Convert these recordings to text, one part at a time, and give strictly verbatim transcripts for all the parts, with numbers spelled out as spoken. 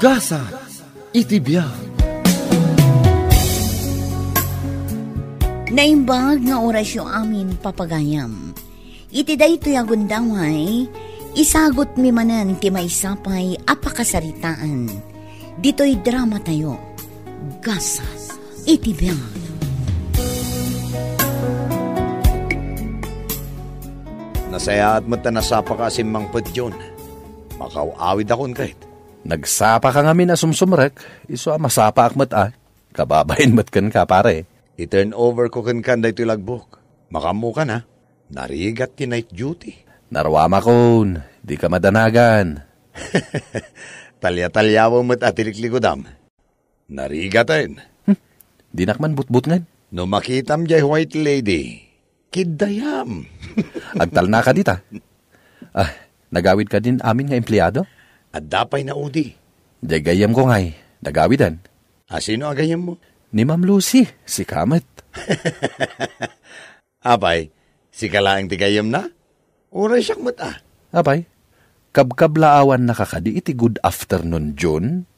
Gasat iti biag. Naimbag nga orasyo amin, papagayam. Iti daytoy a gundaway, isagutmi manen ti maysa pay a pakasaritaan. Ditoy dramatayo, Gasat iti biag. Nasayaat met ta nasapaka a simmangpet, Jun. Makaw-awidakon ket. Nagsapaka ngamin a sumsumrek, isu a masapaak met a. Kababain met kenka, pare. I-turn over ko kenka daytoy lagbok. Makaammokan, a. Narigat ti night duty. Naruamakon, dika madanagan. Talya-talyawem met a ti liklikudam. Narigaten. Hmm, dinak man butbutngen. No makitam jay white lady, kiddayam. Agtalnaka dita. Ah, nagawid kadin amin nga empleado? Adda pay naudi. Jay gayyemko ngay, nagawiden. A, sino a gayyemmo? Ni Ma'am Lucy, sika met. Apay, sika laeng ti gayyemna? Uray siak met a. Apay, kabkablaawannaka kadi iti good afternoon, Jun?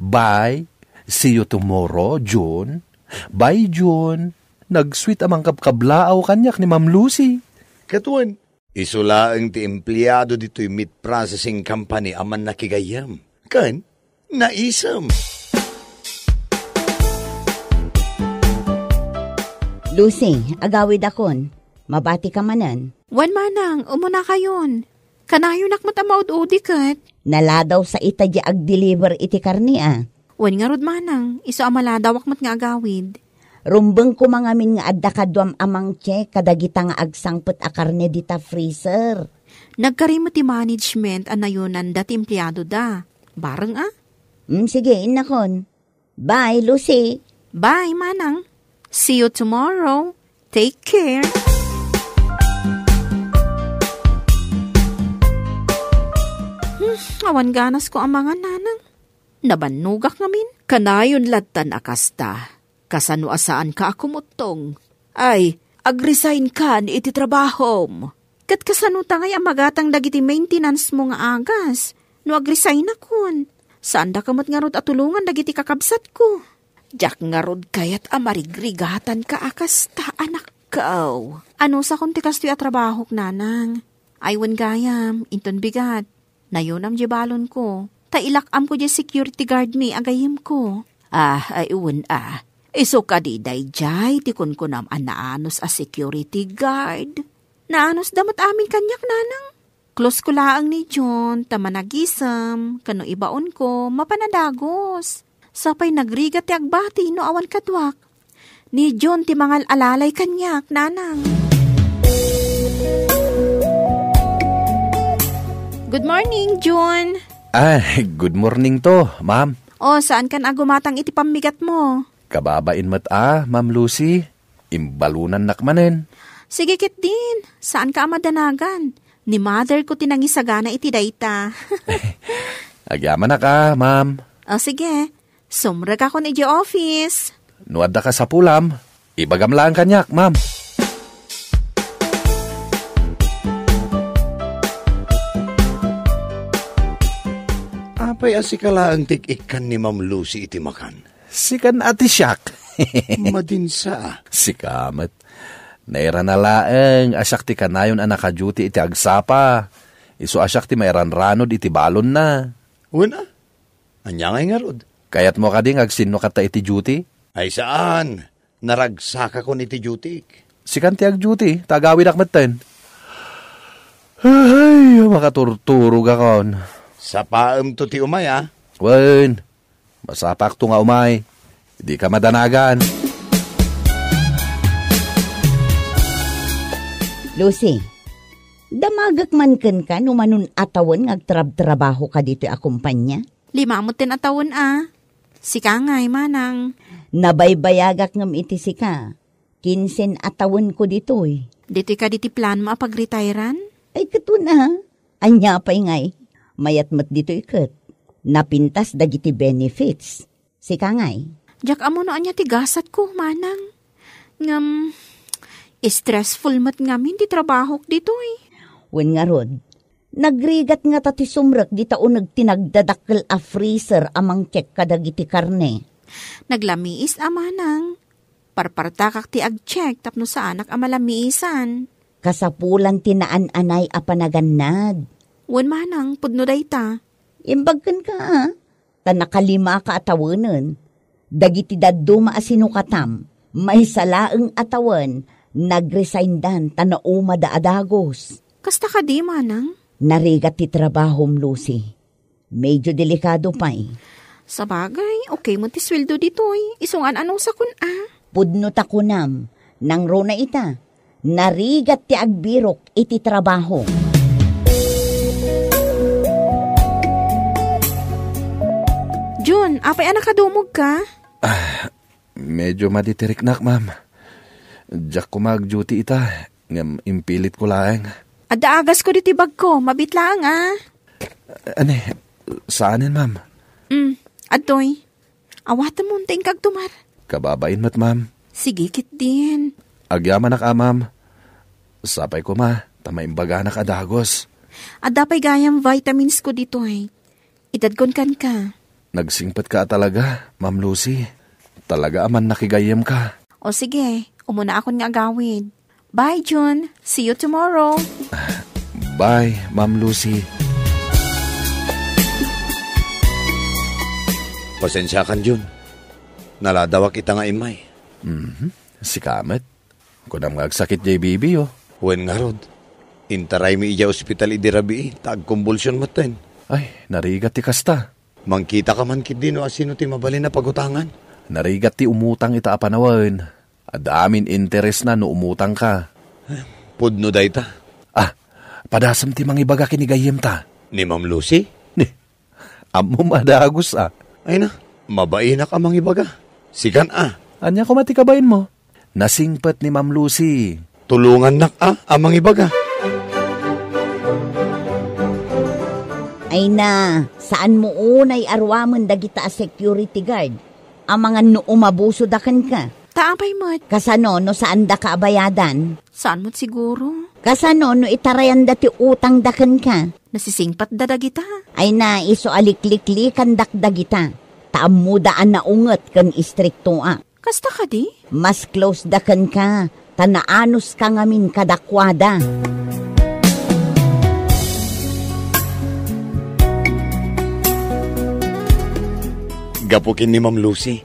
Bye, see you tomorrow, Jun. Bye, Jun. Nagsweet a mangkabkablaaw kaniak ni Ma'am Lucy. Ket wen, isu laeng ti empleado ditoy meat processing company a mannakigayyem. Ken, naisem. Lucy, agawidakon. Mabatika manen. Wen manang, umunakayon. Kanayonak met a maud-udi ket. Naladaw sa ita di agdeliver iti karne a. Wen ngarud manang, isu a maladawak met nga agawid. Rumbeng koma ngamin nga adda kaduam a mangcheck kadagita nga agsangpet a karne dita freezer. Nagkari met ti management a nayonanda ti empleadoda. Bareng a? Mm, sige, innakon. Bye, Lucy. Bye, Manang. See you tomorrow. Take care. Hmm, awan ganasko a mangan, Nanang. Nabannogak ngamin. Kanayon lattan a kasta. Kasano a saanka a kumuttong? Ay, agresign kan iti trabahom. Ket kasano ta ngay a magatang dagiti maintenance mo nga agas? No agresign akon, saandaka met ngarud a tulongan dagiti kakabsatko. Diak ngarud kayat a marigrigatanka a kasta, anakko. Anusakon ti kastoy a trabahok, Nanang. Ay, wen gayam, inton bigat. Nayonam diay balonko, ta ilak-amko diay security guard mi a gayyemko. Ah, ay, wen a. Isu kadi daydiay ti kunkunam a naanus a security guard? Naanusda met amin kaniak, Nanang. Close ko laeng ni John, ta managisem, ken no ibaonko, mapan a dagus. Sapay nagrigat ti agbati no awan kaduak. Ni Jun ti mangal-alalay kaniak, Nanang. Good morning, Jun. Ah, good morning to, ma'am. Oh, saankan a gumatang iti pammigat mo? Kababain met a, Ma'am Lucy. Imbalonannak manen. Sige ketdin, saanka a madanagan. Ni mother ko ti nangisagana iti dayta. Agyamanak a, ma'am. O sige, sumrekakon idiay office. No adda kasapulam, ibagam laeng kaniak, ma'am. Apay a sika laeng ti ikkan ni Ma'am Lucy iti makan? Sikan a ti siak. Madinsa. Sika met. Nairana laeng a siak ti kanayon a naka-duty iti agsapa. Isu a siak ti mairanranod iti balonna. Wen a? Ania ngay ngarud? Kayatmo kadi nga agsinnukatta iti duty? Ay saan. Naragsakakon iti duty. Sikan ti ag-duty, ta agawidak metten. Ay, makaturturogakon. Sapaemto ti umay, a? Wen, masapakto nga umay. Dika madanagan. Lucy, damagek man kenka no manon a tawen nga agtrabtrabahoka ditoy a kumpanya? Lima metten a tawen a. Sika ngay, manang. Nabaybayagak ngem iti sika. Kinsen a tawenko ditoy. Ditoy kadi ti planmo a pagretairan? Ay, ket wen a. Ania pay ngay? Mayat met ditoy ket. Napintas dagiti benefits. Sika ngay? Diak ammo no ania ti gasatko, manang. Ngem, stressful met ngamin ti trabahok ditoy. Wen ngarud, Nagrigat ngata ti sumrek dita uneg ti nagdadakkel a freezer a mangcheck kadagiti karne. Naglamiis a manang. Parpartakak ti agcheck tapno saanak a malamiisan. Kasapulan ti naan-anay a panagannad. Wen manang, pudno dayta. Imbag kenka, a. Ta nakalimaak a tawenen. Dagiti dadduma a sinukatam, maysa laeng a tawen, nagresign-dan ta naumada a dagus. Kasta kadi, manang? Narigat ti trabahom, Lucy. Medyo delikado pay. Sabagay, okay met ti sueldo ditoy. Isu nga an-anusakon a. Pudno ta kunam, nangruna ita. Narigat ti agbirok iti trabaho. Jun, apay a nakadumogka? Ah, medyo madi ti riknak, ma'am. Diak koma ag-duty ita, ngem impilitko laeng. Adda agasko ditoy bagko, mabiit laeng a. Ania, saanen, ma'am? Mm, adtoy. Awatemon ta inka agtumar. Kababain met, ma'am. Sige ketdin. Agyamanak a, ma'am. Sapay koma, ta maimbaganak a dagus. Adda pay gayam vitaminsko ditoy. Itedkon kenka. Nagsingpetka a talaga, Ma'am Lucy. Talaga a mannakigayyemka. O sige, umunaakon nga agawid. Bye, Jun. See you tomorrow. Bye, Ma'am Lucy. Pasensiakan, Jun. Naladawak ita nga immay. Mhm. Sika met. Kunam nga agsakit jay baby, oh. Wen ngarud. Intaraymi idiay ospital idi rabii, ta agkumbulsion metten. Ay, narigat ti kasta. Mangkitaka man ketdi no asino ti mabalin a pagutangan. Narigat ti umutang ita a panawen. Adda amin interesna no umutangka. Pudno dayta. Ah, padasem ti mangibaga ken ni gayyemta. Ni Ma'am Lucy? Ni, ammom a dagus a. Ay na, mabainak a mangibaga. Sikan a. Ania koma ti kabainmo? Nasingpet ni Ma'am Lucy. Tulongannak a, a mangibaga. Ay na, saanmo unay a ruamen dagita a security guard? Amangan no umabusoda kenka. Ta apay met? Kasano no saandaka a bayadan? Saan met siguro? Kasano no itarayanda ti utangda kenka? Nasisingpetda dagita. Ay na, isu a likliklikandak dagita. Ta ammoda a naunget ken istriktoak. Kasta kadi? Mas close da kenka, ta naanuska ngamin kadakuada. Gapu ken ni Ma'am Lucy,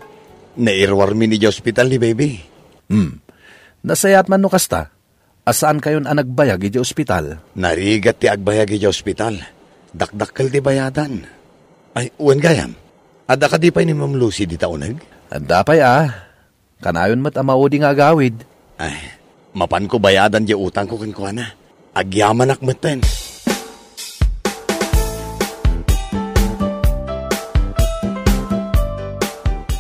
nairuarmin idiay ospital ni baby. Hmm. Nasayaat man no kasta. A saankayon a nagbayag idiay ospital? Narigat ti agbayag idiay ospital. Dakdakkel ti bayadan. Ay, wen gayam. Adda kadi pay ni Ma'am Lucy dita uneg? Adda pay a. Kanayon met a maudi nga agawid. Ay, mapanko bayadan diay utangko kenkuana. Agyamanak metten.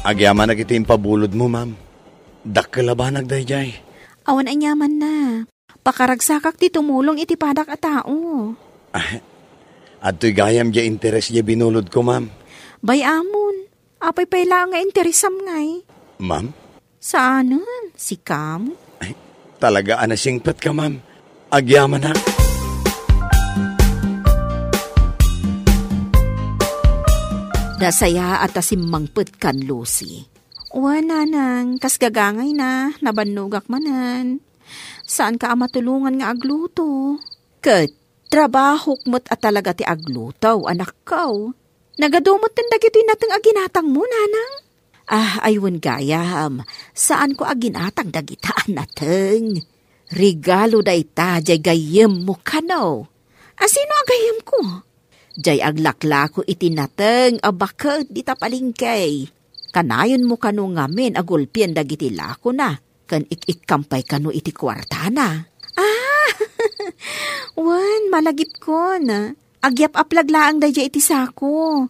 Agyamanak iti impabulodmo, ma'am. Dakkel a banag daydiay. Awan aniamanna. Pakaragsakak ti tumulong iti padak a tao. Ah, adtoy gayam diay interes diay binulodko, ma'am. Bay-amon, apay pay laeng nga interesam ngay? Ma'am? Saanen, sikam? Ay, talaga a nasingpetka, ma'am. Agyamanak. Nasayaat a simmangpetkan, Lucy. Wen, nanang, kas gagangayna, nabannogak manen. Saanka a matulongan nga agluto. Ket trabahok met a talaga ti agluto, anakko. Nagadu metten dagitoy nateng a ginatangmo, nanang? Ah, ay wen gayam, saanko a ginatang dagita a nateng. Regalo dayta diay gayyemmo kano. A sino a gayyemko? Diay aglaklako iti nateng a baket dita palengke. Kanayonmo kano ngamin a gulpien dagiti lakona ken ik-ikkam pay kano iti kuartana. Ah! Wen, malagipkon. Agyap-aplag laeng daydiay iti sako.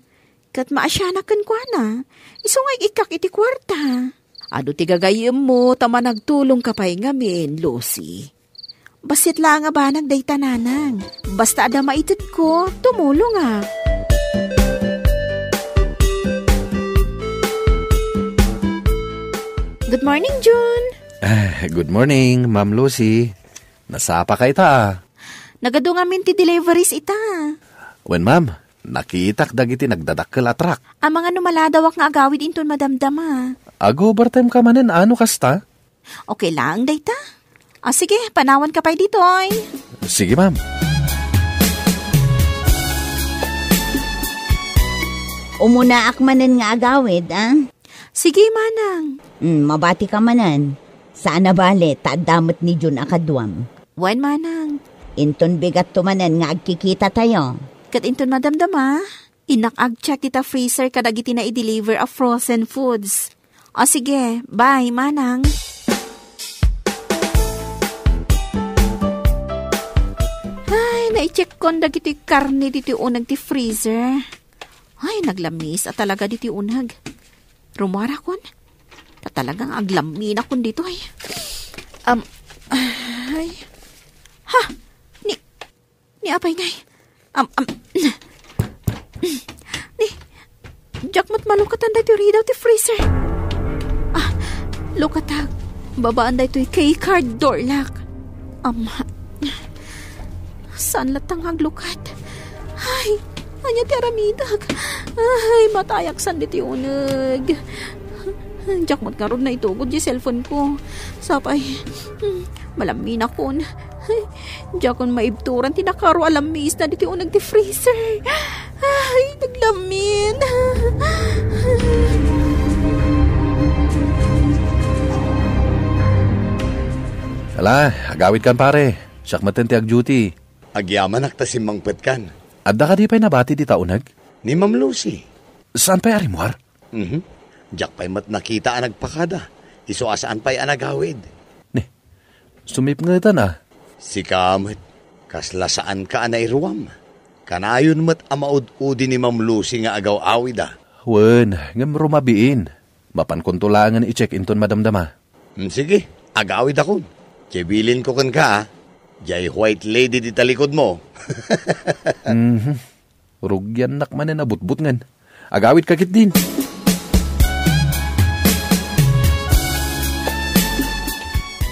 Ket maasianak kenkuana. Isu nga ik-ikkak iti kuarta. Adu ti gagayyemmo ta managtulongka pay ngamin, Lucy. Bassit laeng a banag dayta, nanang. Basta adda maitedko, tumulongak. Good morning, Jun. Ah, good morning, Ma'am Lucy. Nasapaka ita, ah. Nagadu ngamin ti deliveries ita. Wen, ma'am. Nakitak dagiti nagdadakkel a truck. Amangan no maladawak nga agawid inton madamdama. Agubertem ka manen, ano kasta? Okay lang, dayta. O sige, panawan ka pay ditoy. Sige, ma'am. Umunaak manen nga agawid, a? Sige, manang. Mm, mabati ka manen. Saan a bale, ta adda met ni Jun a kaduam. Wen, manang. Inton bigatto manen nga agkikitatayo. Ket inton madamdama, innak agcheck dita freezer kadagiti naideliver a frozen foods. O sige, bye, manang. Ay, naitsekkon dagiti karne ditoy uneg ti freezer. Ay, naglamis a talaga ditoy uneg. Rumuarakon. Ta talagang aglaminakon ditoy. Um, ay. Ha? Ni, ni apay ngay? Um, um, ni, diak met malukatan daytoy ridaw ti freezer. Ah, lukatak. Babaan daytoy key card door lock. Um, saan latta nga aglukat? Ay, ania ti aramidek? Ay, matayak san ditoy uneg. Diak met ngarud naitugod ti cellphone ko. Sapay, hmm, malaminakon. Ay, diakon maibturan ti nakaro a lamisna ditoy uneg ti freezer. Ay, naglamin. Ala, agawidkan, pare. Siak metten ti agduty. Agyamanak ta simmangpetkan. Adda kadi pay nabati dita uneg? Ni Ma'am Lucy. Saan pay a rimmuar? Mhm. Diak pay met nakita a nagpakada. Isu a saan pay a nagawid. Ni, sumipngetan a. Sika met, kasla saanka a nairuam. Kanayon met a maud-udi ni Ma'am Lucy nga agaw-awida. Wen, ngem rumabiin. Mapankonto laengen i-check inton madamdama. Mm, sige, agawidakon. Diay bilinko kenka, a. Diay white lady ti talikod mo. Mhm. Rugiannak manen a butbutngen. Agawidka ketdin.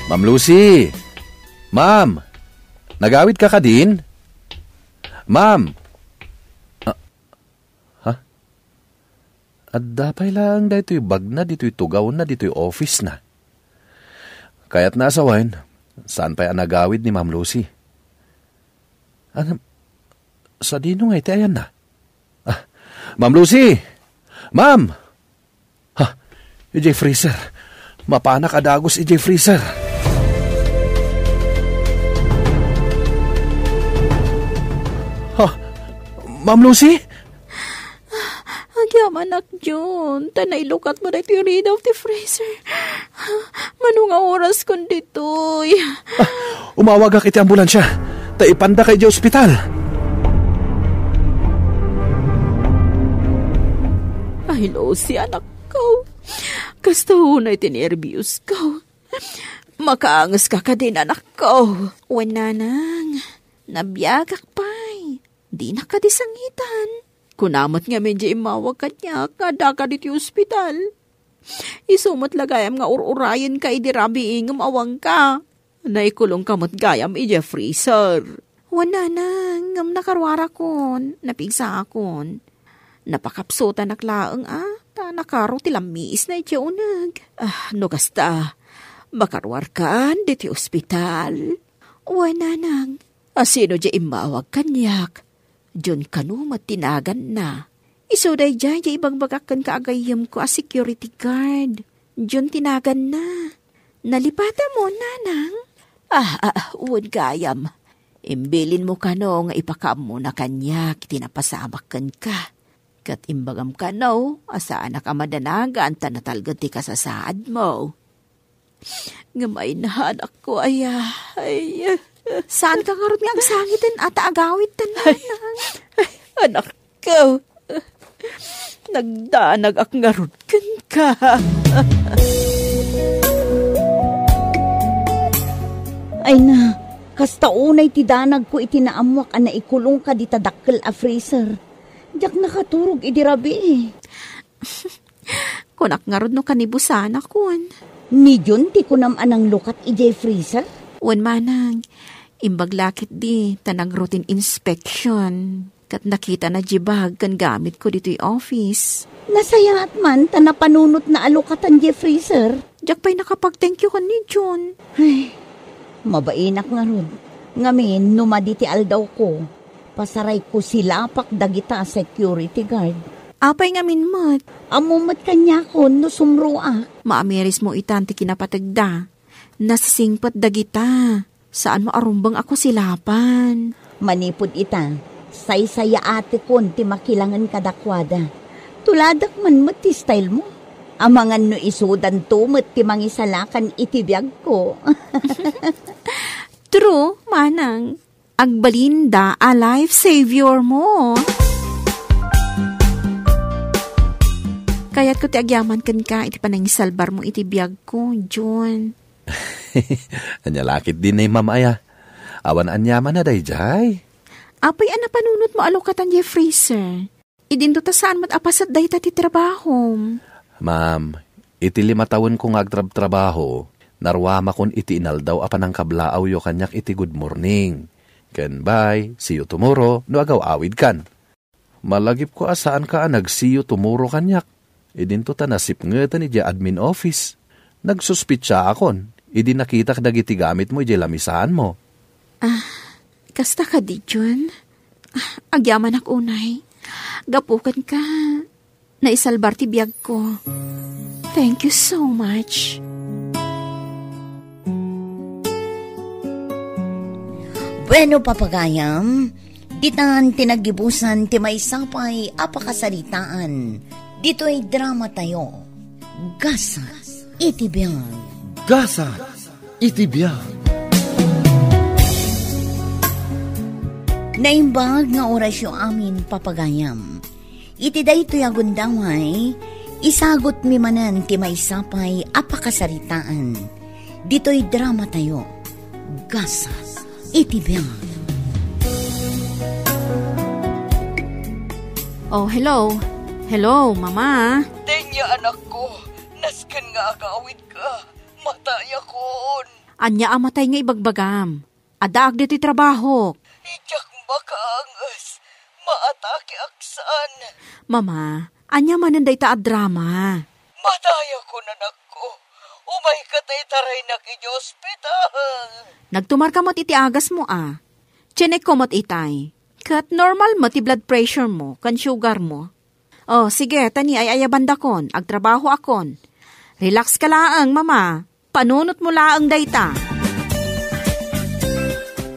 Ma'am Lucy! Ma'am! Nagawidka kadin? Ma'am! Ah, ha? Adda pay laeng daytoy bagna ditoy tugawna ditoy office-na. Kayatna a sawen, saan pay a nagawid ni Ma'am Lucy? Ano, sadino nga iti ayanna? Ah, Ma'am Lucy! Ma'am! Ha, idiay freezer. Mapanak a dagus idiay freezer. Ha, Ma'am Lucy? Agyamanak, Jun, ta nailukatmo daytoy ridaw ti freezer. Mano nga oraskon ditoy? Ah, umawagak iti ambulansia, ta ipandaka idiay ospital. Ay, Lucy, anakko. Kasta unay ti nerbios ko. Makaangeska kadin, anakko? Wen, nanang. Nabiagak pay. Dinak kadi sangitan. Kuna met ngamin diay immawag kaniak nga addaka ditoy ospital. Isu met la gayam nga ur-urayenka idi rabii ngem awanka. Naikulongka met gayam idiay freezer. Wen, nanang, ngem nakaruarakon, napigsaakon. Napakapsutanak laeng a, ta nakaro ti lammiisna idiay uneg. Ah, no kasta, makaruarkan ditoy ospital. Wen, nanang. A, sino diay immawag kaniak? Jun kano met ti naganna. Isu daydiay diay ibagbagak kenka a gayyemko a security guard. Jun ti naganna. Nalipatamon, nanang? Ah, ah, wen gayam. Imbilinmo kano nga ipakaammona kaniak ti napasamak kenka. Ket imbagam kano a saanak a madanagan ta natalged ti kasasaadmo. Ngem ay, anakko, aya, ay. Saanka ngarud nga agsangiten a ta agawidtan, ay, nanang? Ay, anakko. Nagdanagak ngarud kenka. Ay na, kasta unay ti danagko iti naammoak a naikulongka dita dakkel a freezer. Diak nakaturog idi rabii. Kunak ngarud no kanibusanakon. Ni Jun ti kunam a nanglukat idiay freezer? Wen, manang. Imbag la ketdi ta nag-routine inspection. Ket nakitana diay bag ken gamitko ditoy office. Nasayaat man ta napanunotna a lukatan diay freezer. Diak pay nakapag-thank you ken ni Jun. Ay, mabainak ngarud. Ngamin, no madi ti aldawko, pasarayko silapak dagita a security guard. Apay ngamin met? Ammom met kaniakon no sumroak. Maamirismo itan ti kinapategda. Nasisingpet dagita. Saanmo a rumbeng a kusilapan. Manipud ita, saysayaatekon ti makilangen kadakuada. Tuladak man met ti style mo. Amangan no isudanto met ti mangisalakan iti biagko. True, manang. Agbalinda a life savior mo. Kayatko ti agyaman kenka iti panangisalbar mo iti biagko, Jun. Ania la ketdi ni Mama aya? Awan aniamanna daydiay? Apay a napanunotmo a lukatan diay freezer? Idinto ta saan met a paset dayta ti trabahom. Ma'am, iti lima tawenko nga agtrabtrabaho, naruamakon iti inaldaw a panangkablaawyo kaniak iti good morning. Ken bye, see you tomorrow, no agaw-awidkan. Malagipko a saanka a nag-see you tomorrow kaniak. Idinto ta nasipngeten idiay admin office. Nagsuspetsaakon, idi nakitak dagiti gamitmo idiay lamisaanmo. Ah, kasta kadi, Jun? Ah, agyamanak unay. Gapu kenka, naisalbar ti biagko. Thank you so much. Bueno, papagayam, ditan ti naggibusan ti maysa pay a pakasaritaan ditoy drama tayo. Gasat iti biag. Gasat iti biag. Naimbag nga orasyo amin, papagayam. Iti daytoy a gundaway, isagutmi manen ti maysa pay a pakasaritaan. Ditoy drama tayo, Gasat iti biag. Oh, hello. Hello, Mama. Denia, anakko, nasken nga agawidka. Matayakon. Ania a matay nga ibagbagam? Addaak ditoy trabahok. Diak makaanges. Maatakeak san. Mama, ania manen dayta a drama? Matayakon, anakko. Umayka ta itaraynak iti ospital. Nagtumarka met iti agasmo a. Chienekko met itay. Ket normal met ti blood pressure mo ken sugar mo. Oh, sige, ta ni ay-ayabandakon, agtrabahoakon. Relax ka laeng, Mama. Panunotmo laeng dayta.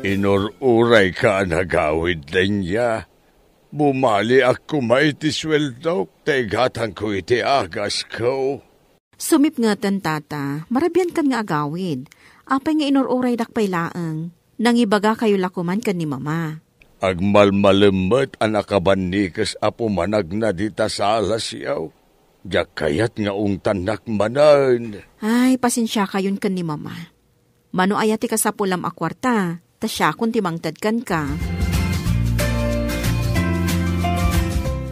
Inur-urayka a nagawid, Denia. Bumaliak koma iti sueldok ta igatangko iti agasko. Sumipngeten, Tata, marabiankan nga agawid. Apay nga inur-uraydak pay laeng? Nangibagakayo la koman ken ni Mama. Agmalmalem met a nakabannikes a pumanagna dita sala, siaw. Diak kayat nga ungtannak manen. Ay, pasensiakayon ken ni Mama. Mano aya ti kasapulam a kuarta, ta siakon ti mangted kenka.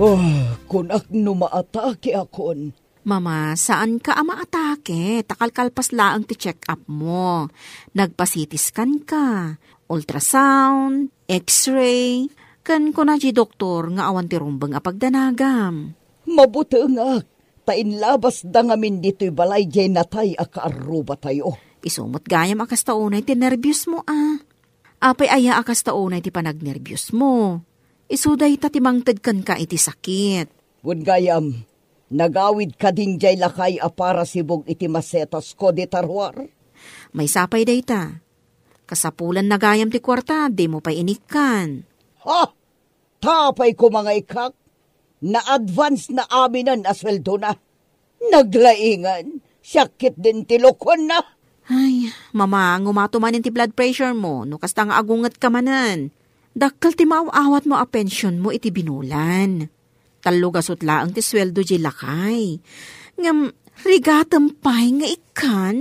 Oh, kunak no maatakeakon. Mama, saanka a maatake, ta kalkalpas laeng ti check-up mo. Nagpa-C T scan ka, ultrasound, X-ray, ken kuna ti doktor nga awan ti rumbeng a pagdanagam. Mabutengak, ta inlabasda ngamin ditoy balay diay natay a kaarrubatayo. Isu met gayam a kasta unay ti nerbios mo a. Apay aya a kasta unay ti panagnerbios mo? Isu dayta ti mangted kenka iti sakit. Wen gayam, nagawid kadin diay lakay a para sibug iti masetasko dita ruar? Maysa pay dayta. Kasapulanna gayam ti kuarta, dimo pay inikkan. Ha? Ta apay koma nga ikkak? Na-advance na aminen a sueldona. Naglaingan, siak ketdin ti lokoenna. Ay, Mama, ngumato manen ti blood pressure mo, no kasta nga agungetka manen. Dakkel ti maaw-awatmo a pensionmo iti binulan. Tallo gasut laeng ti sueldo diay lakay. Ngem rigatem pay nga ikkan?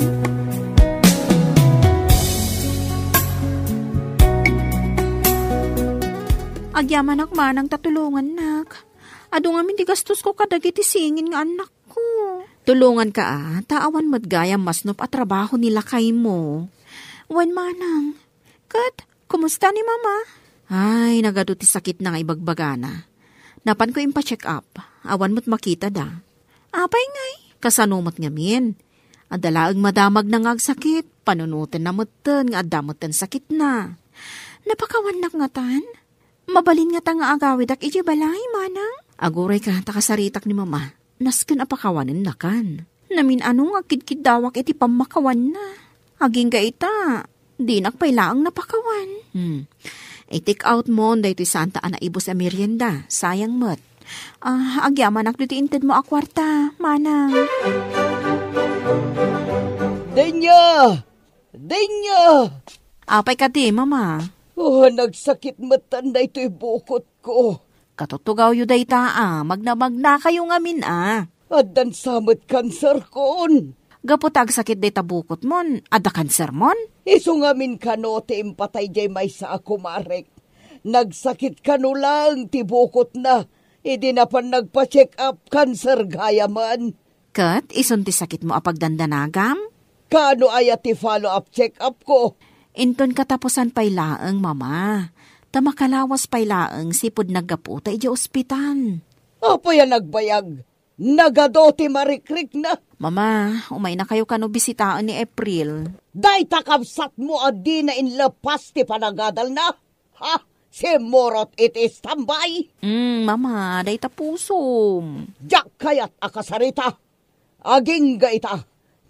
Agyamanak manang ta tulongannak. Adu ngamin ti gastosko kadagiti singin nga annakko. Tulonganka a, ta awan met gayam masnop a trabaho ni lakaymo. Wen manang, ket Kumusta ni Mama? Ay, nagadu ti sakitna nga ibagbagana. Napanko impa-check up. Awan met makitada. Apay ngay? Kasano met ngamin? Adda laeng madamagna nga agsakit. Panunotenna metten nga adda metten sakitna. Napakawannak ngatan? Mabalin ngata nga agawidak idiay balay, Manang? Aguray ka, ta kasaritak ni Mama. Nasken a pakawanennakan. Namin-ano nga agkidkiddawak iti pammakawanna. Agingga ita, dinak pay laeng napakawan. Hmm. I-take out mo daytoy saan ta a naibus a merienda. Sayang met. Ah, agyamanak ditoy intedmo a kuarta, Manang. Denya! Denya! Apay kadi, Mama? Oh, nagsakit metten daytoy bukotko. Katutugawyo dayta, a. Magna-magnakayo ngamin, a. Addan sa met kanserkon. Gapu ta agsakit dayta bukotmon, adda kansermon? Isu ngamin kano ti impatay diay maysa a kumarek. Nagsakit kano laeng ti bukotna, idi napan nagpa-check up, kanser gayamen. Ket isun ti sakitmo a pagdandanagam? Kaano aya ti follow-up check-up ko? Inton katapusan pay laeng, Mama. Ta makalawas pay laeng sipud naggaputa idiay ospital. Apay a nagbayag? Nagadu ti marikrikna. Mama, umaynakayo kano bisitaen ni April. Dayta kabsatmo a dina inlepas ti panagadalna? Ha? Simmurot iti istambay? Mm, Mama, dayta pusom. Diak kayat a kasarita. Agingga ita,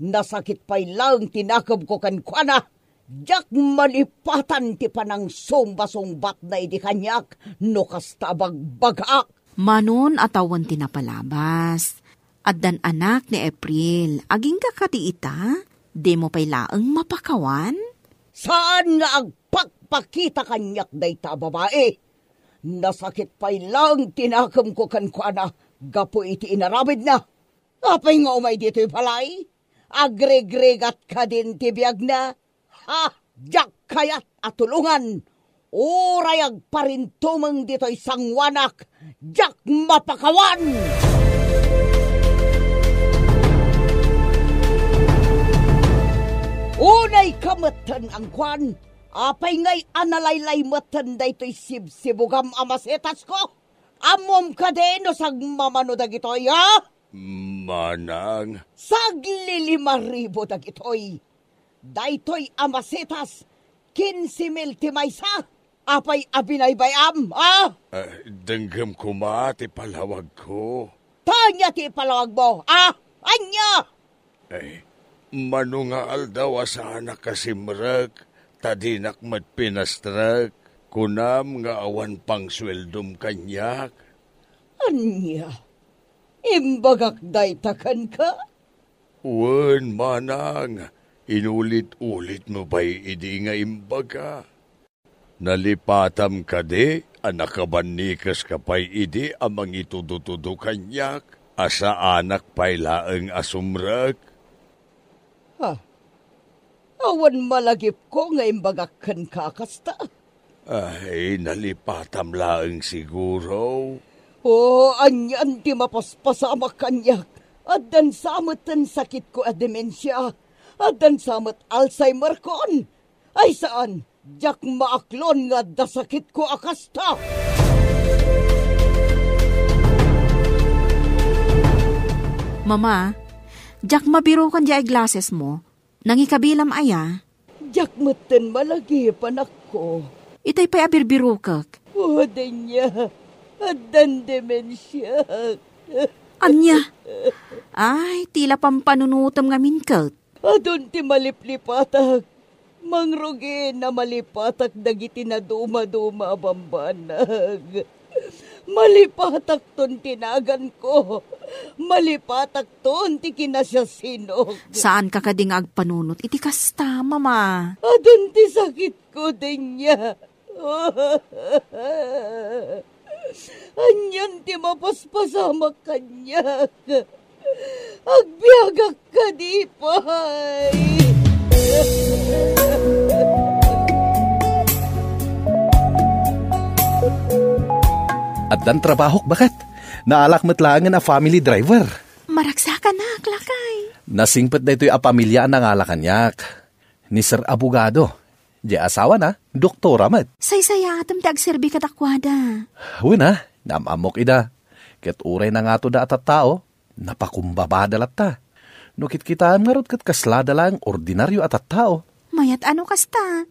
nasakit pay laeng ti nakemko kenkuana. Diak malipatan ti panangsungba-sungbatna idi kaniak no kasta a bagbagaak. Manon a tawen ti napalabas. Addan anak ni April. Agingga kadi ita? Dimo pay laeng mapakawan? Saan nga agpakpakita kaniak dayta a babai? Nasakit pay laeng ti nakemko kenkuana gapu iti inaramidna. Apay nga umay ditoy balay? Agrigrigat kadin ti biagna? Ha? Diak kayat a tulongan. Uray agparintumeng ditoy sangoanak, diak mapakawan! Unay ka metten, angkuan, apay ngay a nalaylay metten daytoy sibsibugam a masetasko? Ammom kadi no sagmamano dagitoy, a? Manang. Saglilima ribu dagitoy. Daytoy a masetas, kinse mil ti maysa. Apay a binaybay-am, a? Ah, denggem koma ti palawagko. Ta ania ti ipalawagmo, a? Ania? Ay, mano nga aldaw a saanak a simrek, ta dinak met pinastrek. Kunam nga awan pangsueldom kaniak. Ania? Imbagak dayta kenka? Wen, manang, inulit-ulitmo pay idi nga imbaga. Nalipatam kadi a nakabannikes ka pay idi a mangitudutudo kaniak a saanak pay laeng a sumrek? Ha? Awan malagipko nga imbagak kenka a kasta. Ay, nalipatam laeng siguro. O, anian ti mapaspasamak kaniak? Addan sa met ti sakitko a demensia. Addan sa met Alzheimer kon. Ay saan, diak maaklon nga adda sakitko a kasta. Mama, diak mabiruken diay eyeglassesmo. Nangikabilam aya? Diak metten malagip, anakko. Itay pay a birbirukek. O, Denya, addan demensiak. Ania? Ay, tila pampanunotem ngamin ket. Adun ti maliplipatak. Mangrugi a malipatak dagiti nadumaduma a bambanag. Malipatakton ti naganko. Malipatakton ti kinasiasinok. Saanka kadi nga agpanunot iti kasta, Mama? Adun ti sakitko, Denya. Anian ti mapaspasamak kaniak? Agbiagak kadi pay. Addan trabahok, baket. Naalak met laengen a family driver. Maragsakanak, lakay. Nasingpet daytoy a pamilia a nangala kaniak. Ni Sir Abogado. Diay asawana, doktora met. Saysayaatem ti agserbi kadakuada. Wen a, naam-ammok ida. Ket uray nangatoda a tattao, napakumbabada latta. No kitkitaem ngarud ket kaslada laeng ordinario a tattao. Mayat a no kasta.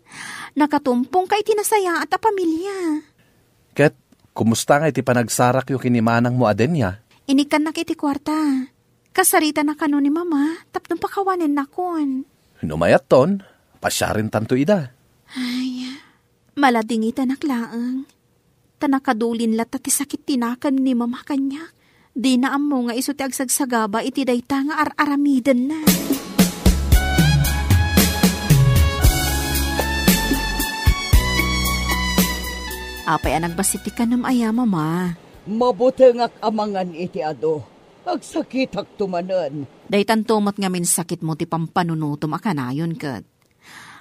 Nakatumpongka iti nasayaat a pamilia. Ket, kumusta ngay ti panagsarakyo ken ni manangmo a Denia? Inikkannak iti kuarta. Kasaritanna kano ni Mama tapno pakawanennakon. No mayatton, pasiarentanto ida. Ay, maladingitanak laeng. Ta nakadulin latta ti sakit ti nakem ni Mama kaniak. Dina ammo nga isu ti agsagsagaba iti dayta nga ar-aramidenna. Apay a nagbassit ti kanem aya, Mama? Mabutengak a mangan iti adu. Agsakitakto manen. Daytanto met ngamin sakitmo ti pampanunotem a kanayon ket.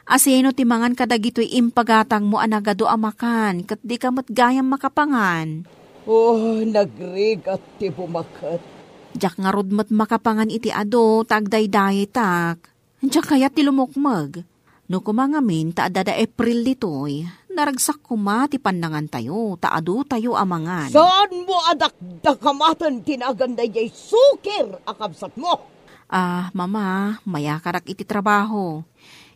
Asino ti mangan kadagitoy impagatangmo a nagadu a makan ket dika met gayam makapangan? Oh, nagrigat ti bumaket. Diak ngarud met makapangan iti adu ta agdaydayetak. Diak kayat ti lumukmeg. No koma ngamin ta adda da April ditoy, naragsak koma ti pannangantayo ta adutayo a mangan. Saanmo a dakdakamaten ti nagan daydiay sukir a kabsatmo? Ah, Mama, mayakarak iti trabaho.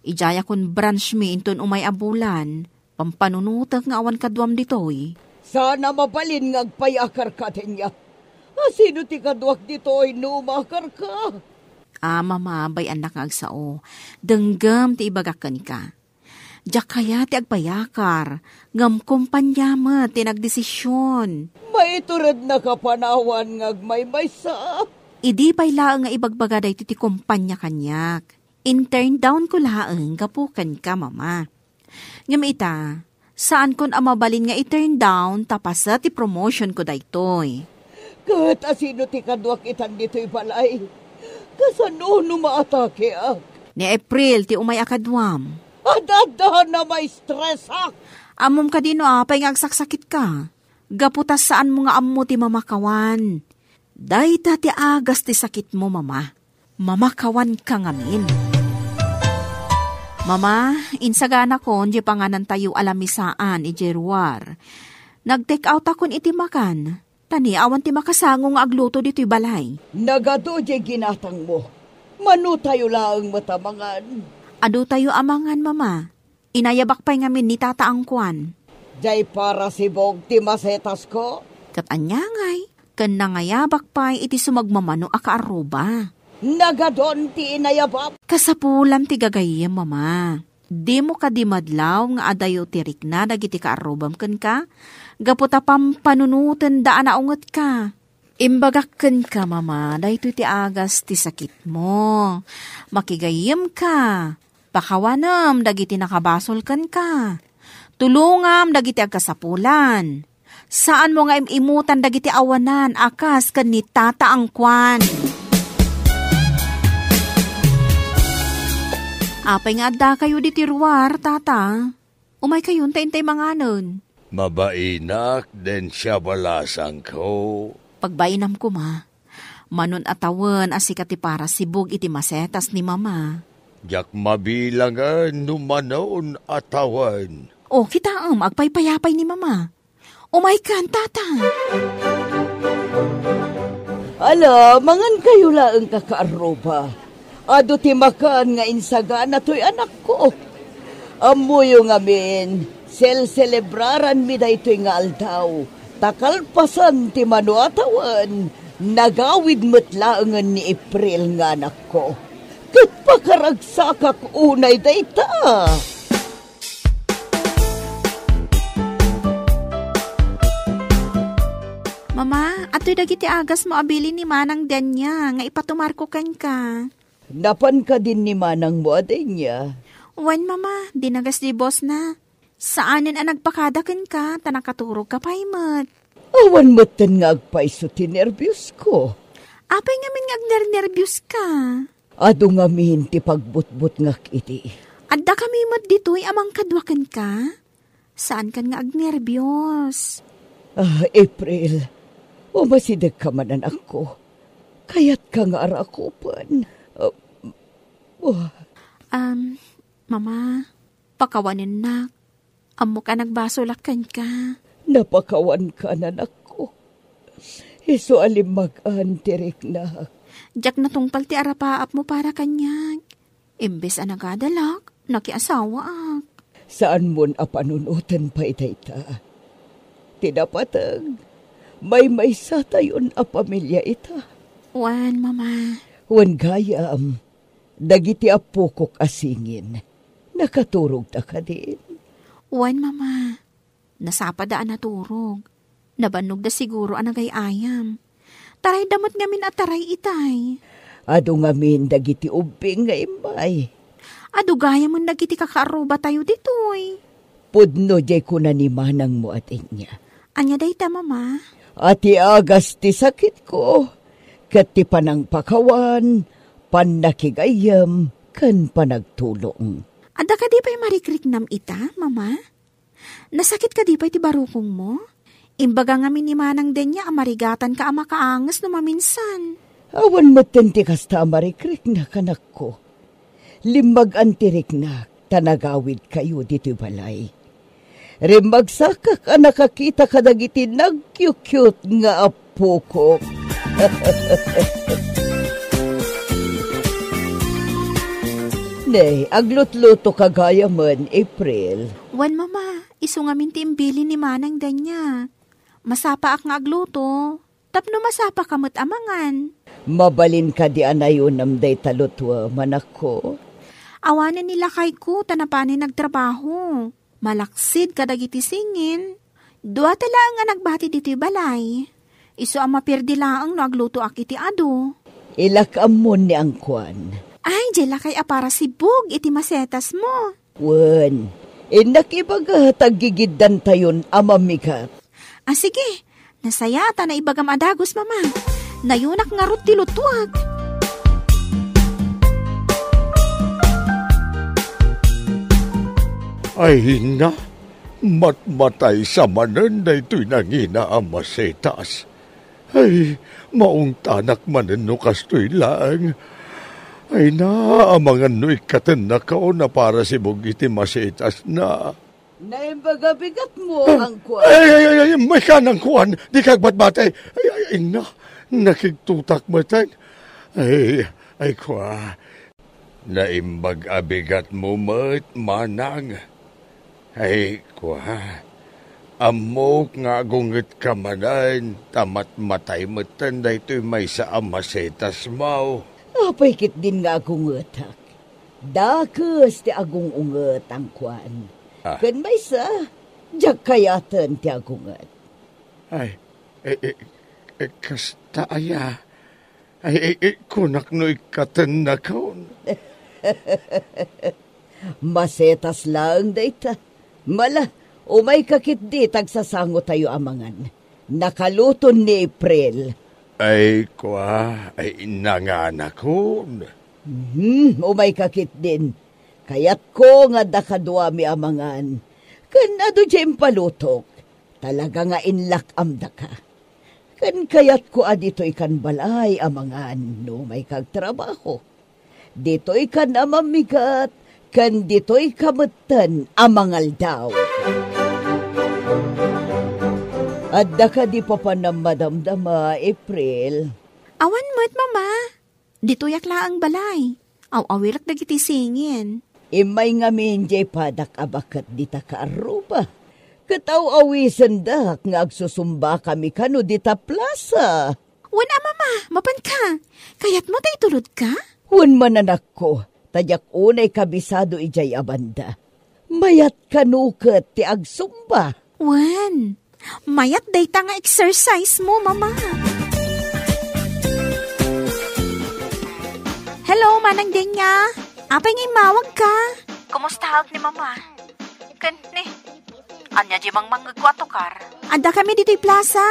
Idiayakon branch mi inton umay a bulan. Pampanunotek nga awan kaduam ditoy. Saan a mabalin nga agpayakarka, Denia. Asino ti kaduak ditoy no umakarka? Ah, Mama, bay-annak nga agsao. Denggem ti ibagak kenka. Diak kayat ti agpayakar, ngem kompania met ti nagdesisyon. Maiturednaka panawan nga agmaymaysa. Idi pay laeng nga ibagbaga daytoy ti kompania kaniak. Intern down ko laeng gapu kenka, Mama. Ngem ita, saankon a mabalin nga i-turn down ta paset ti promotion ko daytoy. Ket asino ti kaduak itan ditoy balay? Kasano no maatakeak? Ni April ti umay a kaduam. Adda, adda, na maistresak! Ammom kadi no apay nga agsaksakitka? Gapu ta saanmo nga ammo ti mamakawan. Dayta ti agas ti sakitmo, Mama. Mamakawanka ngamin. Mama, insaganakon diay panganantayo a lamisaan idiay ruar. Nag-take out akon iti makan, ta ni awan ti makasango nga agluto ditoy balay. Nagadu diay ginatangmo. Manotayo laeng met a mangan. Adutayo a mangan, Mama. Inayabak pay ngamin ni Tata Angkuan. Diay parasibog ti masetasko? Ket ania ngay, ken nangayabak pay iti sumagmamano a kaarruba. Nagadun ti inayabak. Kasapulam ti gagayyem, Mama. Dimo kadi madlaw nga adayo ti rikna dagiti kaarrubam kenka? Gapu ta pampanunotenda a naungetka. Imbagak kenka, Mama, daytoy ti agas ti sakitmo. Makigayyemka. Pakawanem dagiti nakabasol kenka. Tulongam dagiti agkasapulan. Saanmo nga im-imutan dagiti awanan a kas ken ni Tata Angkuan. Apay nga addakayo ditoy ruar, Tata? Umaykayon ta intay manganen. Mabainak, Denia balasangko. Pagbainam koma. Manon a tawen a sika ti parasibog iti masetas ni Mama. Diak mabilangen no manon a tawen. O, kitaem, agpaypayapay ni Mama. Umaykan, Tata. Ala, mangankayo laeng, kakaarruba. Adu ti makan nga insagana toy anakko. Ammoyo ngamin, selselebraranmi daytoy nga aldaw, ta kalpasan ti mano a tawen, nagawid met laengen ni April nga anakko. Ket pakaragsakak unay dayta. Mama, atoy dagiti agasmo a bilin ni Manang Denia nga ipatumarko kenka. Napan kadin ni manangmo a Denia? Wen, Mama, dinagas di bosna. Saanen a nagpakada kenka, ta nakaturogka pay met. Awan metten nga agpayso ti nerbiosko. Apay ngamin nga agnernerbioska? Adu ngamin ti pagbutbutngak iti. Addakami met ditoy a mangkadua kenka? Saankan nga agnerbios. Ah, April, umasidegka man, anakko. Kayatka nga arakupen. Ah, oh. Um, Mama, Pakawanennak. Ammok a nagbasolak kenka. Napakawanka, anakko. Isu a limmagan ti riknak. Diak natungpal ti arapaapmo para kaniak. Imbes a nagadalak, nakiasawaak. Saanmon a panunoten pay dayta. Ti napateg, maymaysatayon a pamilia ita. Wen, Mama. Wen gayam, dagiti appokok a singin, nakaturogda kadin? Wen, Mama. Nasapada a naturog. Nabannogda siguro a nagay-ayam. Tarayda met ngamin a taray itay. Adu ngamin dagiti ubbing nga immay. Adu gayamen dagiti kakaarrubatayo ditoy. Pudno diay kuna ni manangmo a Denia. Ania dayta, Mama? A ti agas ti sakitko, ket ti panangpakawan, pannakigayyem, ken panagtulong. Adda kadi pay marikriknam ita, Mama? Nasakit kadi pay ti barukongmo? Imbaga ngamin ni Manang Denia a marigatanka a makaanges no maminsan. Awan metten ti kasta a marikriknak, anakko. Limmagan ti riknak ta nagawidkayo ditoy balay. Rimmagsakak a nakakita kadagiti nagyukyut nga appokok. Ne, aglutlutoka gayamen, April. Wen, Mama, isu ngamin ti imbilin ni Manang Denia. Masapaak nga agluto, tapno masapaka met a mangan. Mabalin kadi a nayunem dayta lutoem, anakko? Awanen ni lakayko ta napanay nagtrabaho. Malaksid kadagiti singin. Duata laeng a nagbati ditoy balay. Isu a mapirdi laeng no aglutoak iti adu. Ilak ammon ni angkuan. Ay, diay lakay a para sibug iti masetasmo. Wen, innak ibaga ta aggigiddantayon a mamigat. A, sige, nasaya ta naibagam a dagus, Mama. Nayunak ngarud ti lutuak. Ay, na, matmataysa manen daytoy nangina a masetas. Ay, maungtanak manen no kastoy laeng. Ay, na, amangan no ikkatennakon a para sibug iti masetasna. Naimbag a bigatmo, angkuan. Ay, ay, ay, ay, mayka, angkuan. Dika agbatbati. Ay, ay, ay, na, nakigtutak metten. Ay, ay, kua. Naimbag a bigatmo met, manang. Ay, kua. Ammok nga agungetka manen, ta matmatay metten daytoy maysa a masetasmo. Apay ketdin nga agungetak? Dakes ti agung-unget, angkuan. Ah. Ken maysa, diak kayaten ti agunget. Ay, eh, eh, eh, kasta aya? Ay, eh, eh, kunak no ikkatennakon. Masetas laeng dayta. Mala, umayka ketdi ta agsasangotayo a mangan. Nakaluton ni April. Ay, kua, ay, nanganakon. Mhm, umayka ketdin. Kayatko nga adda kaduami a mangan. Ken adu diay impalutok. Talaga nga inlak-amdaka. Ken kayatko a ditoykan balay a mangan no umayka agtrabaho. Ditoykan a mamigat, ken ditoyka metten a mangaldaw. Adda kadi papanam madamdama, April? Awan met, Mama. Ditoyak laeng balay. Aw-awirek dagiti singin. Immay ngamin diay padak a baket dita kaarruba. Ket aw-awisendak nga agsusumbakami kano dita plasa. Wen a, Mama, mapanka. Kayatmo ta itulodka? Wen, mananakko, ta diak unay kabisado idiay a banda. Mayat kano ket ti agsumba. Wen, mayat dayta nga exercise mo, Mama. Hello, Manang Denya. Apay nga immawagka? Kumustaak ni Mama? Ken ni, ania di mangmangngegko a tukar? Adda kami ditoy plaza.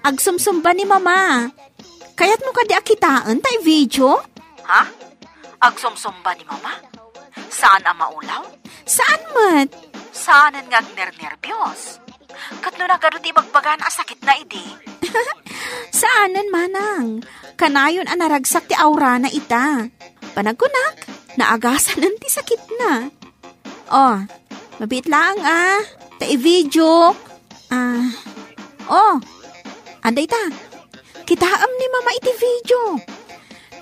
Agsumsumba ni Mama. Kayatmo kadi a kitaen ta i-video? Ha? Agsumsumba ni Mama? Saan a maulaw? Saan met? Saanen nga agnernerbios? Ket no nagadu ti ibagbagana a sakitna idi? Saanen, Manang. Kanayon a naragsak ti aurana ita. Panagkunak, naagasanen ti sakitna. Oh, mabiit laeng, ah. Ta i-video. Ah, oh, adda ita. Kitaem ni Mama iti video.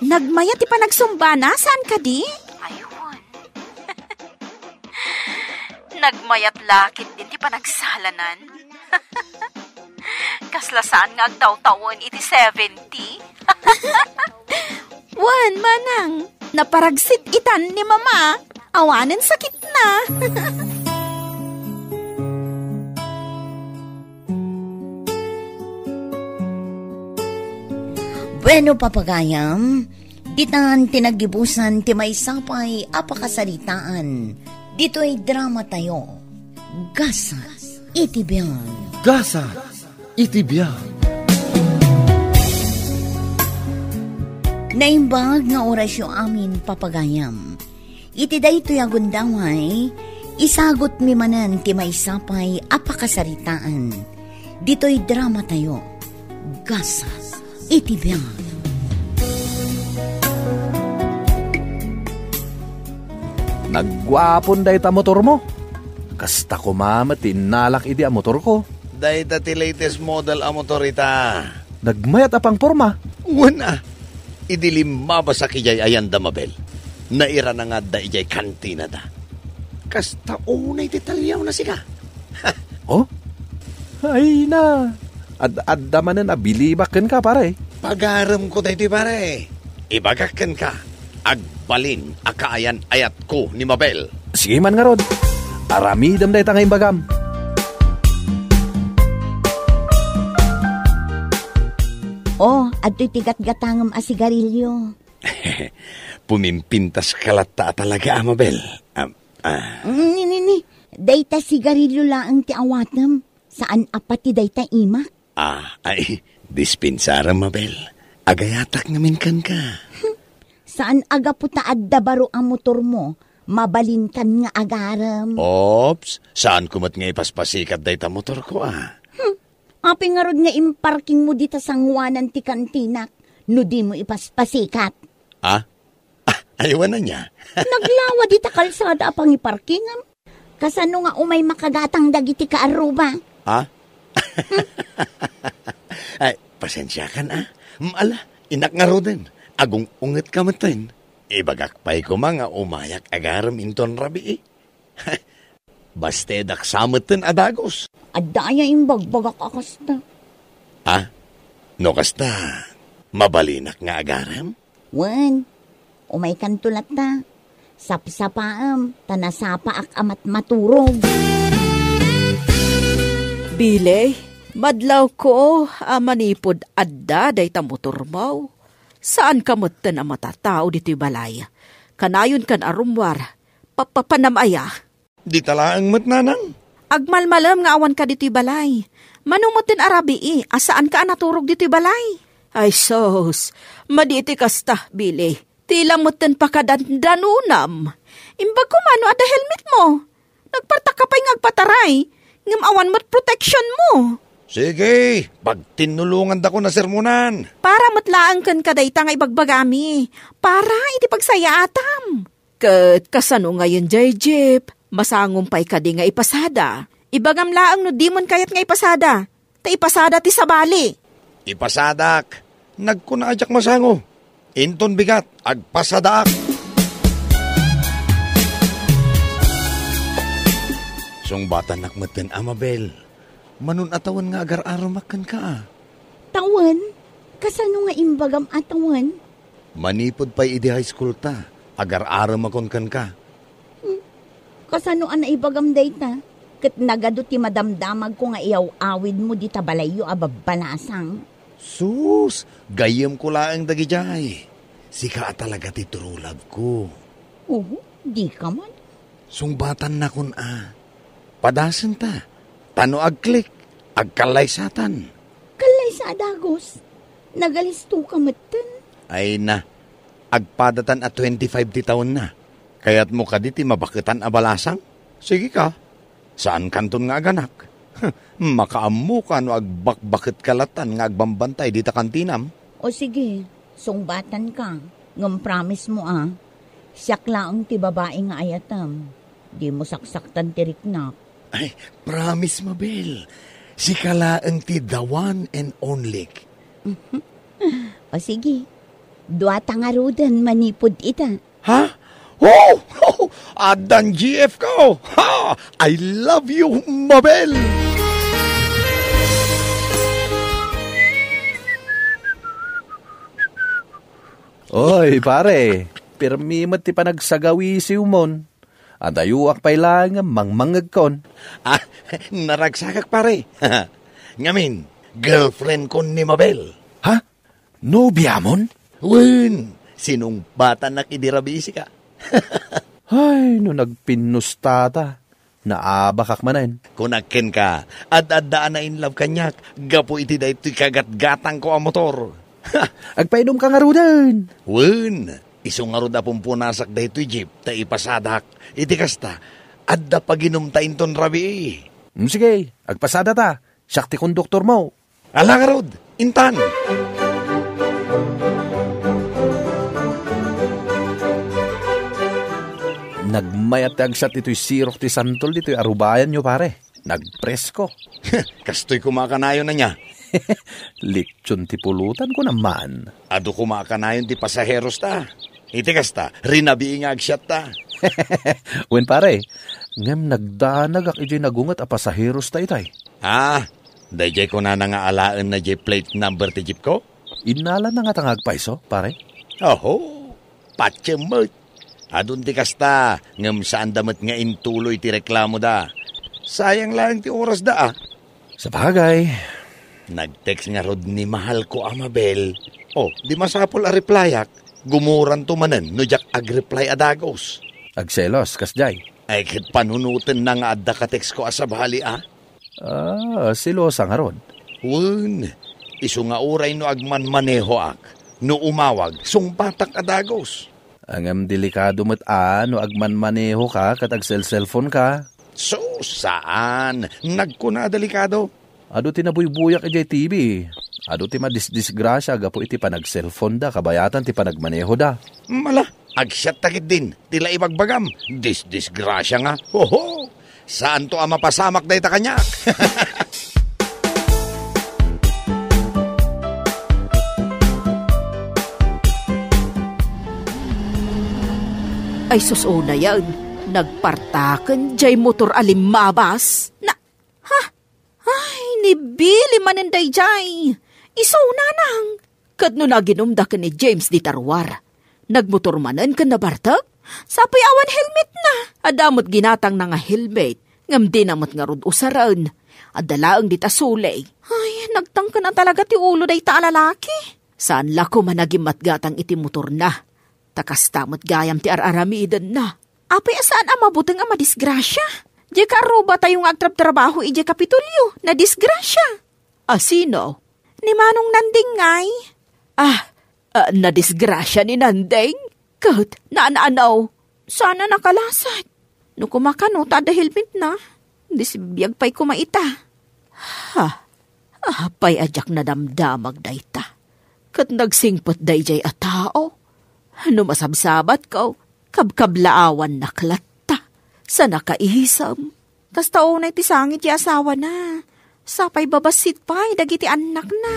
Nagmayat ti panagsumbana, saan kadi? Aywan. Nagmayat la ketdin ti panagsalanan. Kasla saan nga agtawtawen iti seventy? Wen, manang, naparagsit itan ni Mama. Awanen sakitna. Bueno, papagayam, ditan ti naggibusan ti maysa pay a pakasaritaan ditoy drama tayo, Gasat iti Biag. Gasat iti Biag. Naimbag nga orasyo amin, papagayam. Iti daytoy a gundaway, isagutmi manen ti maysa pay a pakasaritaan ditoy drama tayo, Gasat iti Biag. Nagguapon dayta motormo. Kasta koma met ti innalak idi a motorko. Dayta ti latest model a motor ita. Nagmayat a pangporma. Wen a. Idi limmabasak idiay ayan da Mabel, nairanangadda idiay kantinada. Kasta unay ti taliawna sika. Oh? Ay na. Ad-adda manen a bilibak kenka, pare. Pagaremko daytoy, pare. Ibagak kenka, agbalin a kaayan-ayatko ni Mabel. Sige man ngarud. Aramidem dayta nga imbagam. Oh, adtoy ti gatgatangem a sigarilyo. Pumimpintaska latta a talaga, a Mabel. Ah, ah. Ni, ni, ni. Dayta sigarilyo laeng ti awatem. Saan a pati dayta imak? Ah, ay, dispensarem, Mabel. Agayatak ngamin kenka. Saan a gapu ta adda baro a motormo, mabalinkan nga agarem. Ops, saanko met nga ipaspasikat dayta motorko, ah. Hmm. Apay ngarud nga imparkingmo dita sanguanan ti kantinak no dimo ipaspasikat? Ah? Ah, aywan ania. Naglawa dita kalsada a pangiparkingem. Kasano nga umay makagatang dagiti kaarruba? Ha? Ay, pasensiakan, ah. Mm, ala, innak ngaruden. Agung-ungetka metten. Ibagak pay koma nga umayak agarem inton rabii. Bastedak sa metten a dagus. Adda aya imbagbagak a kasta? Ah, no kasta, mabalinak nga agarem? Wen, umaykanto latta. Sapsapaem, ta nasapaak a matmaturog. Bilay, madlawko a manipud adda dayta motormo. Saanka metten a matatao ditoy balay. Kanayonkan a rummuar, papapanam aya? Dita laeng met, nanang. Agmalmalem nga awanka ditoy balay. Mano metten a rabii a saanka a naturog ditoy balay? Ay sus, madi iti kasta, Billy. Ti la metten pakadandanonam. Imbag koma no adda helmetmo. Nagpartakka pay nga agpataray, ngem awan met protectionmo. Sige, pagtinnulongandakon a sermonan. Para met laeng kenka dayta nga ibagbagami. Para iti pagsayaatam. Ket kasano ngayen jay jeep? Masangom pay kadi nga ipasada? Ibagam laeng no dimon kayat nga ipasada, ta ipasada ti sabali. Ipasadak. Nagkuna a diak masango. Inton bigat, agpasadaak. Sungbatannak metten, Amabel. Manon a tawen nga agar-arumak kenka, a? Tawen? Kasano nga imbagam a tawen? Manipud pay idi high school ta, agar-arumakon kenka. Hmm. Kasano a naibagam dayta? Ket nagadu ti madamdamagko nga iyaw-awidmo dita balayyo a babbalasang. Sus, gayyemko laeng dagidiay. Sika a talaga ti true love ko. Oh, dika man. Sungbatannakon a. Padasenta. Ta no agklik, agkallaysatan. Kallaysa a dagus. Nagalistoka metten. Ay na, agpadatan a twenty-five ti tawenna. Kayatmo kadi ti mabaketan a balasang? Sige ka. Saankanton nga aganak. Makaammoka no agbakbaketka latan nga agbambantay dita kantinam? O sige, sungbatanka. Ngem promise mo, a. Siak laeng ti babai nga ayatem. Dimo saksaktan ti riknak. Ay, promise, Mabel. Sika laeng ti the one and only. O sige, duata ngaruden manipud ita. Ha? Oh! Addan G F ko! Ha! I love you, Mabel! Oy, pare, pirmi met ti panagsagawisiwmon. Adayoak pay laeng mangmangngegkon. Ah, naragsakak, pare. Ngamin, girlfriendkon ni Mabel. Ha? Nobiamon? Wen, sinungbatannak idi rabii sika. Ay, no nagpinnustata, naabakak manen. Kunak kenka, ad-adda a na-in love kaniak gapu iti daytoy kagatgatangko a motor. Agpainumka ngaruden. Wen, isu ngarud a pumpunasak daytoy jeep ta ipasadak. Iti kasta, adda paginumta inton rabii. Mm, sige, agpasadata. Siak ti konduktormo. Ala ngarud, intan! Nagmayat ti agsiat itoy sirok ti santol ditoy arubayanyo, pare. Nagpresko. Kastoy koma a kanayon ania. Litson ti pulutan ko naman. Adu koma a kanayon ti pasaheros ta. Iti kasta, rinabii nga agsiatta. Wen, pare, ngem nagdanagak idiay nagunget a pasaheros ta itay. Ah, daydiay kunana nga alaenna diay plate number ti jeep ko? Innalana ngata nga agpayso, pare? Oho, patiem met. Adun ti kasta, ngem saanda met nga intuloy ti reklamoda. Sayang laeng ti orasda, a. Sabagay. Nag-text ngarud ni mahalko a Mabel. Oh, di masapul a replyak. Gumuranto manen no diak ag-reply a dagus. Agselos, kasdiay. Ay, ket panunotenna nga adda ka-text ko a sabali, a? Ah, selosa ngarud. Wen, isu nga uray no agmanmanehoak, no umawag, sungbatak a dagus. Ngem delikado met a no agmanmanehoka ket agselselfonka. Sus, saan. Nagkuna a delikado. Adu ti nabuybuyak idiay T V. Adu ti madisdisgrasia gapu iti panagselfonda kabayatan ti panagmanehoda. Mala, agsiatta ketdin ti la ibagbagam. Disdisgrasia nga. Hoho! Saanto a mapasamak dayta kaniak. Ay, sus, unayen, nagpartaken diay motor a limmabas. Na, ha? Ay, ni Billy manen daydiay. Isu, nanang. Ket no naginumda ken ni James dita ruar, nagmotor manen ken nabartek? Sapay awan helmetna. Adda met ginatangna nga helmet, ngem dina met ngarud usaren. Adda laeng dita suli. Ay, nagtangken a talaga ti ulo dayta a lalaki. Saan la koma nagimmatgatang iti motorna. Ta kasta met gayam ti ar-aramidenna. Apay a saan a mabuteng a madisgrasia? Diay kaarrubatayo nga agtrabtrabaho idiay Kapitolyo, nadisgrasia. A sino? Ni Manong Nanding ngay. Ah, ah, nadisgrasia ni Nanding? Ket, naan-ano? Saan a nakalasat. No kumakano ta adda helmetna, disibiag pay koma ita. Ha? Apay a diak nadamdamag dayta? Ket nagsingpet daydiay a tao. No masabsabatko, kabkablaawannak latta. Sa nakaisem. Kasta unay ti sangit ti asawana. Sapay babassit pay dagiti annakna.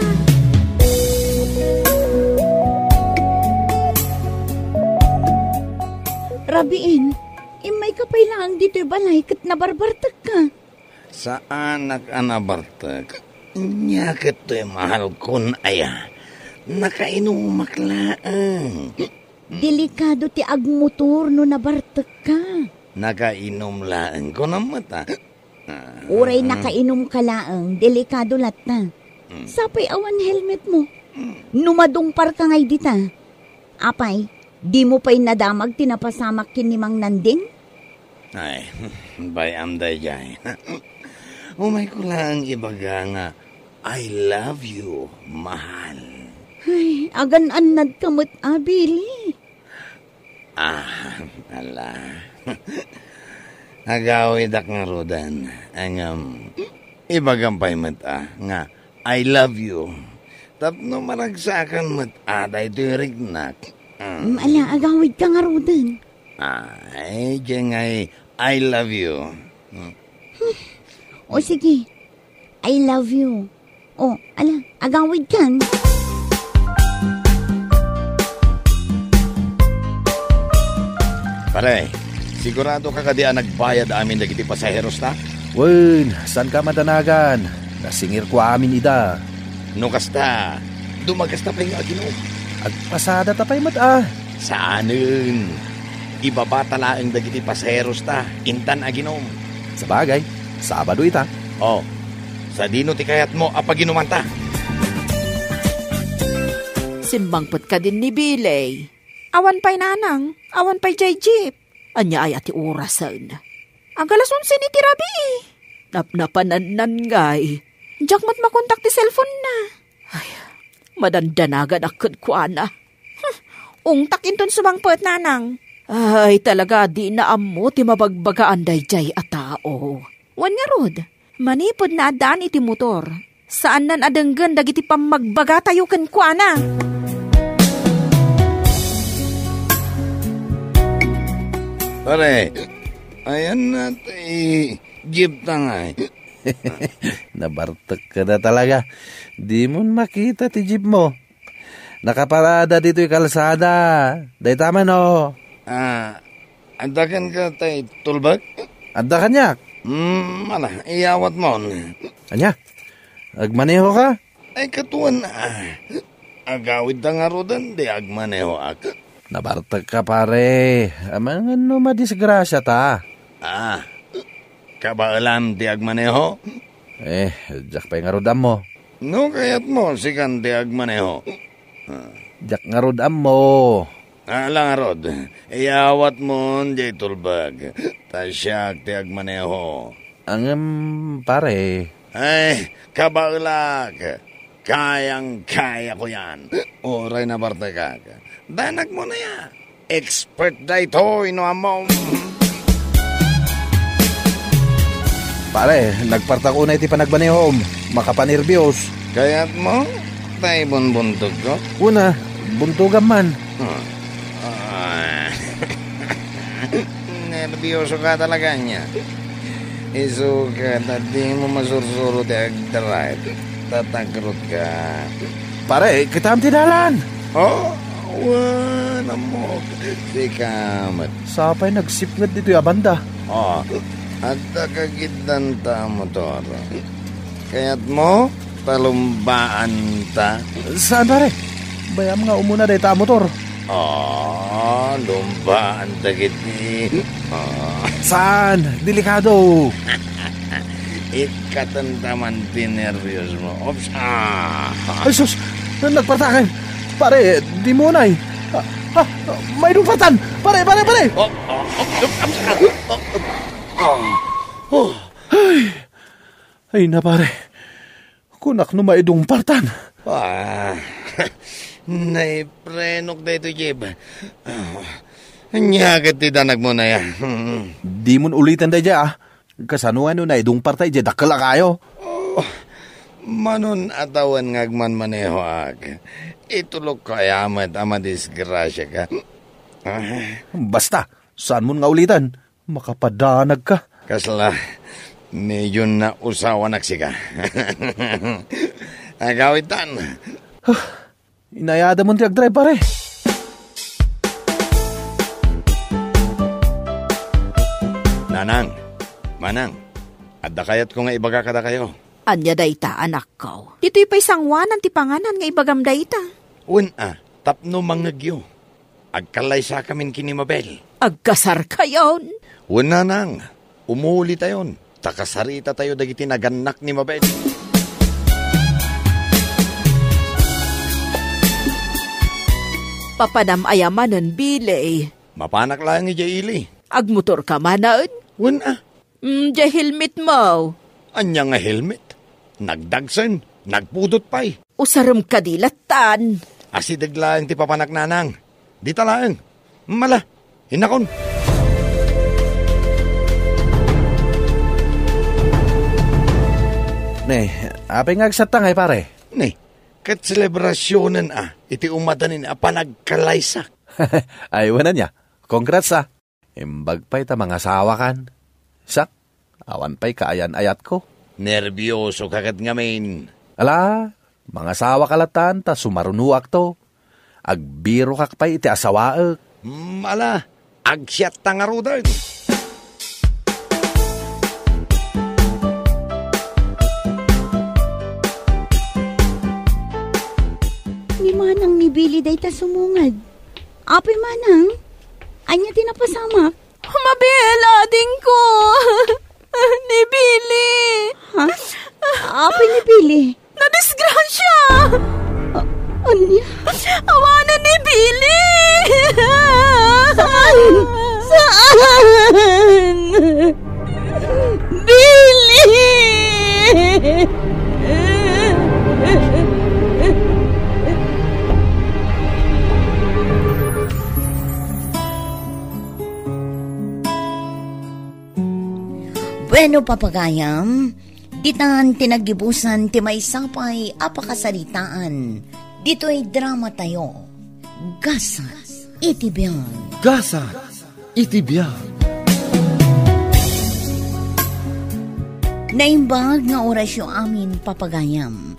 Rabiin, immayka pay laeng ditoy balay ket nabarbartekka. Saanak a nabartek. Ania ket toy mahalkon aya? Nakainumak laeng. Delikado ti agmotor no nabartekka. Nakainum laeng, kunam met, a. Uray nakainumka laeng, delikado latta. Mm. Sapay awan helmetmo. Mm. No madungparka ngay dita. Apay, dimo pay nadamag ti napasamak ken ni Mang Nanding? Ay, bay-am daydiay. Umayko laeng ibaga nga, "I love you, mahal." Ay, agan-annadka met, a, Billy. Ah, ala. Agawidak ngaruden, ngem ibagam pay met, a, nga, "I love you." Tapno maragsakan met, a, daytoy riknak. Mm. Mm, ala, agawidka ngaruden. Ay, diay ngay, I love you. Hmm. O sige, I love you. O, ala, agawid kan. Pare, sigurado ka kadi a nagbayad amin dagiti pasaheros ta? Wen, saan ka madanagan? Nasingirko amin ida. No kasta, dumagasta pay nga aginom. Agpasada ta pay met a. Saanen. Ibabata laeng dagiti pasaheros ta, intan aginom. Sabagay, Sabado ita. O, sadino ti kayatmo a paginumanta? Simmangpet kadin ni Billy. Awan pay nanang, awan pay jay jeep. Ania aya ti orasen? Agalas onse iti rabii. Napnapanannan ngay. Diak met makontak ti cellphone na. Ay, madandanaganak kenkuana. Hmm, ungtak inton sumangpet, nanang. Ay, talaga, di na ammo ti mabagbagaan daydiay a tao. Wen ngarud, manipud naaddaan iti motor, saannan a denggen dagiti pammagbagatayo kenkuana. Pare, ayan na ti jeep ta ngay. Nabartek ka na talaga. Di mo makita ti jeep mo. Nakaparada ditoy kalsada. Dayta man, o. Ah, adda kenka tay tulbek? Adda kaniak. Hmm, ala, iyawat mon. Ania? Agmaneho ka? Ay, katuan, ah. Agawid ta ngaruden, di agmanehoak. Nabartek ka, pare. Amangan no madisgrasya ta. Ah, kabaelam ti agmaneho? Eh, diak pay ngarud ammo. No kayatmo, sikan ti agmaneho. Ah. Diak ngarud ammo. Ala ngarud, iyawat mon diay tulbek. Ta siak ti agmaneho. Ngem, pare. Ay, kabaelak. Kayang-kayako yan. Uray nabartekak. Danagmo na ya. Expert daytoy, no ammom. Pare, nagpartak unay ti panagmanehom. Makapanerbios. Kayatmo? Tay bunbuntogko? Kuna, buntogam man. Hmm. Ah. Nerbiyoso ka talaga ania. Isu ket a dimo masursuro ti agdrive. Tatakrot ka. Pare, kitam ti dalan. Oh, wen, ammok. Sika met. Sapay nagsipnget ditoy a banda. Oh, adda kagiddanta a motor. Kayatmo? Talumbaanta? Saan, pare? Bayam nga umuna dayta a motor. Ah, lumbaanta ketdi. Ah. Saan? Delikado. Ikkatenta man ti nerbios mo. Oops. Ah. Ay, sus! Nagpartaken! Pare, di mo unay! Ah, ah, maidungpartan! Pare, pare, pare! Oh, oh, oh, oh, oh, oh, oh. Ay! Ay na, pare. Kunak no maidungpartan. Ah, naiprenok daytoy jeep. Ah, ania ket ti danagmo na ya? Dimon ulitan daydiay, ah. Kasano nga no naidungparta idiay dakkel a kayo? Oh, manon a tawen nga agmanmanehoak. Itulokko aya met a madisgrasiaka. Ah. Basta, saanmon nga ulitan. Makapadanag ka. Kasla, medyo nausawanak sika. Agawidtan. Huh, inayada mon ti agdrive, pare. Nanang, manang, adda kayatko nga ibaga kadakayo. Ania dayta, anakko? Ditoy pay sangoanan ti panganan nga ibagam dayta. Wen a, tapno mangngegyo. Agkallaysakamin ken ni Mabel. Agkasarkayon? Wen, nanang, umulitayon, ta kasaritatayo dagiti nagannak ni Mabel. Papanam aya manen, Billy? Mapanak laeng idiay ili. Agmotorka manen? Wen a. Mm, diay helmetmo. Ania nga helmet? Nagdagsen, nagpudot pay. Usarem kadi lattan. Asideg laeng ti papanak, nanang. Dita laeng. Mala, innakon. Ne, apay nga agsatta ngay, pare? Ne, ket selebrasionen a iti umadanin a panagkalaysak. Ay, wen ania. Congrats, ah. Imbag pay ta mangasawakan. Siak, awan pay kaayan-ayatko. Nerbiosok ket ngamin. Ala, mangasawaka latta ta sumarunoakto. Agbirokak pay iti asawaek. Mm, ala, agsiatta ngaruden. Ni Manang ni Billy dayta sumungad. Apay Manang, ania ti napasamak? Mabel, adingko! Ni Billy! Ha? Apay ni Billy? Nadisgrasya! A-, ania? Awanen ni Billy! Saan? Saan? Billy! Bueno, papagayam, ditan ti naggibusan ti maysa pay a pakasaritaan ditoy dramatayo, Gasat iti Biag. Gasat iti Biag. Naimbag nga orasyo amin, papagayam.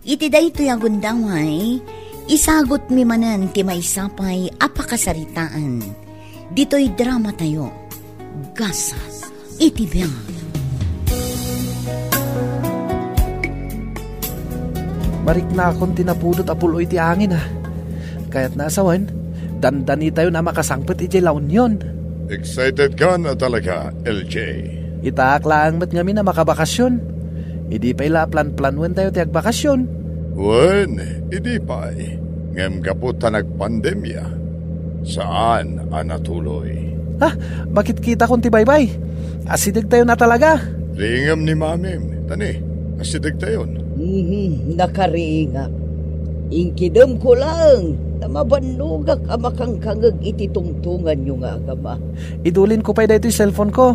Iti daytoy a gundaway, isagutmi manen ti maysa pay a pakasaritaan ditoy dramatayo, Gasat iti Biag. Mariknakon ti napudot a puloy ti angin, a. Kayatna a sawen, dandanitayon a makasangpet idiay La Union. Excited ka na talaga, L J. Itaak laeng met ngamin a makabakasyon. Idi pay la a planplanuentayo ti agbakasyon. Wen, idi pay. Ngem gapu ta nagpandemia, saan a natuloy. Ah, makitkitakon ti baybay. Asidegtayon a talaga. Riingem ni Mamim, tani, asidegtayon. Mhm, nakariingak. Inkidemko laeng ta mabannogak a makangkangeg iti tungtonganyo nga agama. Idulinko pay daytoy cellphone ko.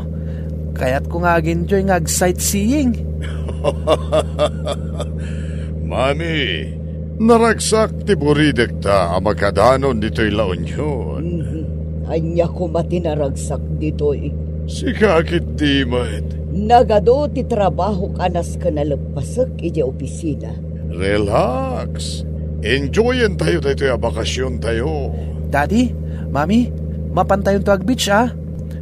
Kayatko nga ag-enjoy nga ag-sightseeing. Mami, naragsak ti buridekta a makadanon ditoy La Union. Mhm. Ania koma ti naragsak ditoy? Sika ketdi met. Nagadu ti trabahok a nasken a leppasek idiay opisina. Relax. Enjoyentayo daytoy a bakasiontayo. Daddy, Mami, mapantayonto ag-beach, a.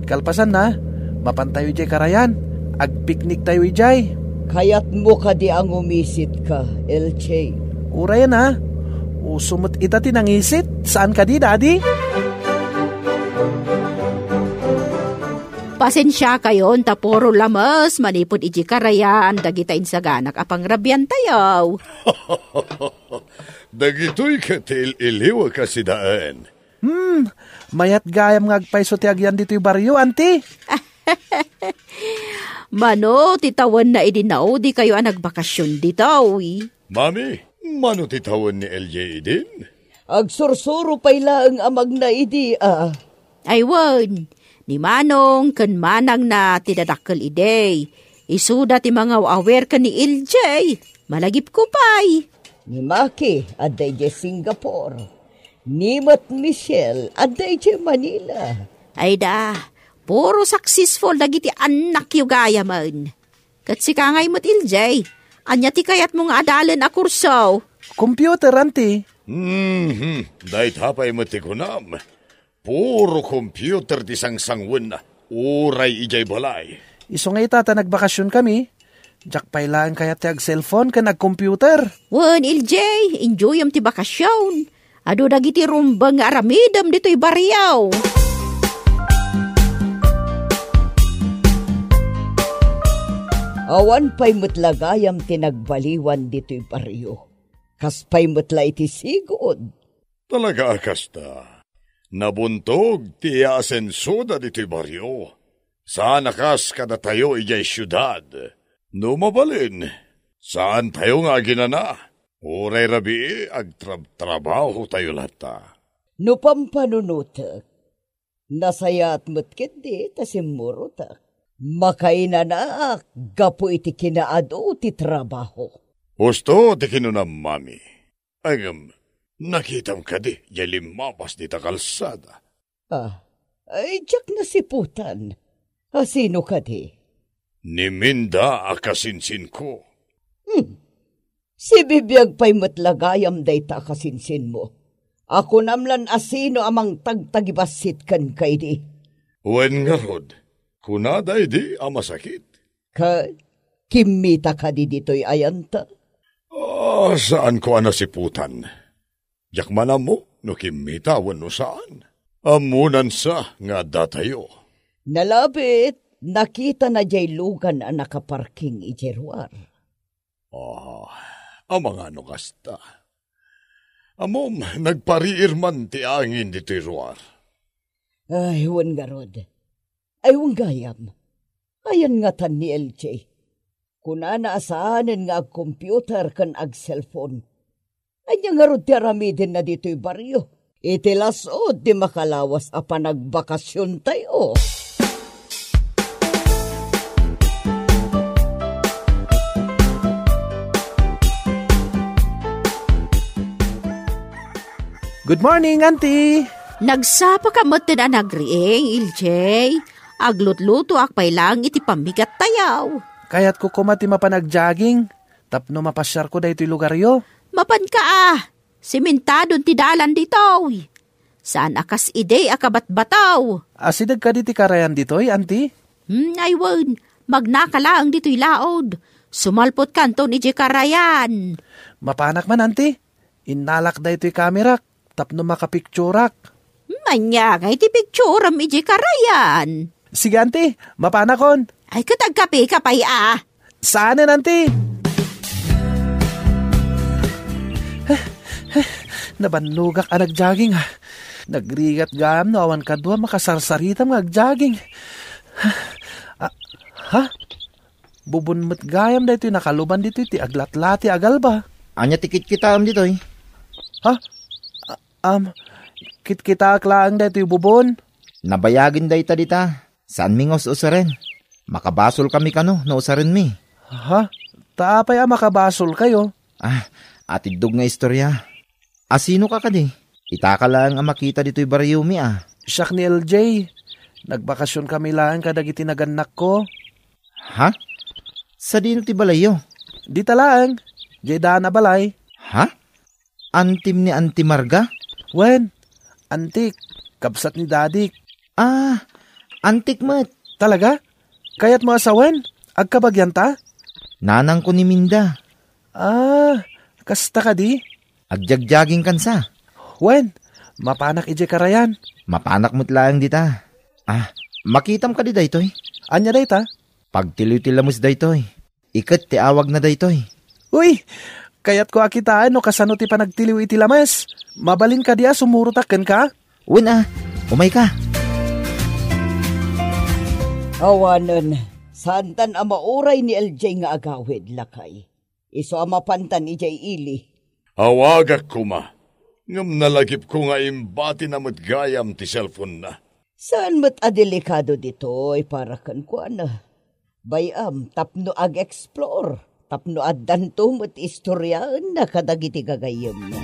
Kalpasanna, mapantayo idiay karayan. Agpikniktayo idiay. Kayatmo kadi a ngumisitka, L J? Urayen, a. Uso met ita ti nangisit. Saan kadi, Daddy? Pasensiakayon ta puro lames manipud idiay karayan dagita insaganak a pangrabiantayo. Dagitoy ket ti il-iliwek a sidaen. Hmm, mayat gayam nga agpayso ti agyan ditoy barrio, Auntie. Mano ti tawenna idi naudikayo a nagbakasion ditoy? Mami, mano ti tawen ni L J idin? Agsursuro pay laeng a magna idi, a. Ay wen, ni Manong ken Manangna ti dadakkel idi. Isuda ti mangaw-awir ken ni L J. Malagipko pay. Ni Maki, adda idiay Singapore. Ni met Michelle, adda idiay Manila. Ay da, puro successful dagiti annakyo gayamen. Ket sika ngay met, L J, ania ti kayatmo nga adalen a kurso? Computer, Auntie. Mhm, dayta pay met ti kunam. Puro computer ti sangsangwenna, uray idiay balay. Isu nga ita ta nagbakasionkami, diak pay laeng kayat ti ag-cellphone ken ag-computer. Wen, L J, enjoyem ti bakasion. Adu dagiti rumbeng nga aramidem ditoy barrio. Awan pay met la gayam ti nagbaliwan ditoy barrio. Kas pay met la iti sigud. Talaga a kasta. Nabuntog ti asensoda ditoy barrio. Saan a kas kadatayo idiay siudad. No mabalin, saantayo nga aginana. Uray rabii, agtrab-trabahotayo latta. No pampanunotek, nasayaat met ketdi ta simmurotak. Makainanaak gapu iti kinaadu ti trabaho. Husto ti kinunam, Mami. Ngem, nakitam kadi diay limmabas dita kalsada? Ah, Ay, diak nasiputan. A, sino kadi? Ni Minda a kasinsinko. Hmm. Sibibiag pay met la gayam dayta a kasinsinmo. A kunam lan a sino a mangtagtagibassit kenka idi. Wen ngarud, kunada idi a masakit. Ka, kimmita kadi ditoy ayanta? Ah, saanko a nasiputan. Diak man ammo no kimmita wenno saan. Ammonansa nga addatayo. Nalabit, nakitana diay lugan a nakaparking idiay ruar. Ah, amangan no kasta. Ammom, nagpariir man ti angin ditoy ruar. Ay, wen ngarud. Ay, wen gayam. Ayan ngatan ni L J. Kunana a saanen nga agcomputer ken agcellphone. Ania ngarud ti aramidenna ditoy barrio? Iti las-ud ti makalawas a panagbakasiontayo. Good morning, Auntie! Nagsapaka metten a nagriing, L J. Aglutlutoak pay laeng iti pammigattayo. Kayatko koma ti mapan ag-jogging tapno mapasiarko daytoy lugaryo. Mapanka a, simentadon ti dalan ditoy. Saan a kas idi a kabatbataw. Asideg kadi ti karayan ditoy, Auntie? Hmm, ay wen, magnaka laeng ditoy laod. Sumalpotkanton idiay karayan. Mapanak man, Auntie. Innalak daytoy kamerak tapno makapikturak. Ania ngay ti pikturam idiay karayan? Sige, Auntie, mapanakon. Ay, ket agkapeka pay a. Saanen, Auntie. Nabannogak a nag-jogging, ah. Nagrigat gayam no awan kadua makasarsaritam nga ag-jogging. Ah, ha? Bubon met gayam daytoy nakaluban ditoy ti aglatlati a galba. Ania ti kitkitaem ditoy? Ha? A-, am, kitkitaek laeng daytoy bubon. Nabayagen dayta dita. Saanmi nga us-usaren. Makabasolkami kano no usarenmi. Ha? Ta apay a makabasolkayo? Ah, atiddog nga istorya. A, sinoka kadi? Itaka laeng a makita ditoy bariomi a. Siak ni L J. Nagbakasionkami laeng kadagiti nagannakko. Ha? Sadino ti balayyo? Dita laeng. Diay daan a balay. Ha? Antim ni Auntie Marga? Wen, antik. Kabsat ni dadik. Ah, antik met. Talaga? Kayatmo a sawen? Agkabagianta? Nanangko ni Minda. Ah, kasta kadi? Agjagjagingkansa. Wen, mapanak idiay karayan. Mapanak met laeng dita. Ah, makitam kadi daytoy? Ania dayta? Pagtiliw ti lames daytoy. Iket ti awagna daytoy. Uy, kayatko a kitaen no kasano ti panagtiliw iti lames. Mabalin kadi a sumurotak kenka? Wen a, umayka. Awanen, saantan a mauray ni L J nga agawid, lakay. Isu a mapantan idiay ili. Awagak koma, ngem nalagipko nga imbatina met gayam ti cellphone-na. Saan met a delikado ditoy para kenkuana. Bay-am, tapno ag-explore, tapno addanto met istoriaenna kadagiti gagayyemna.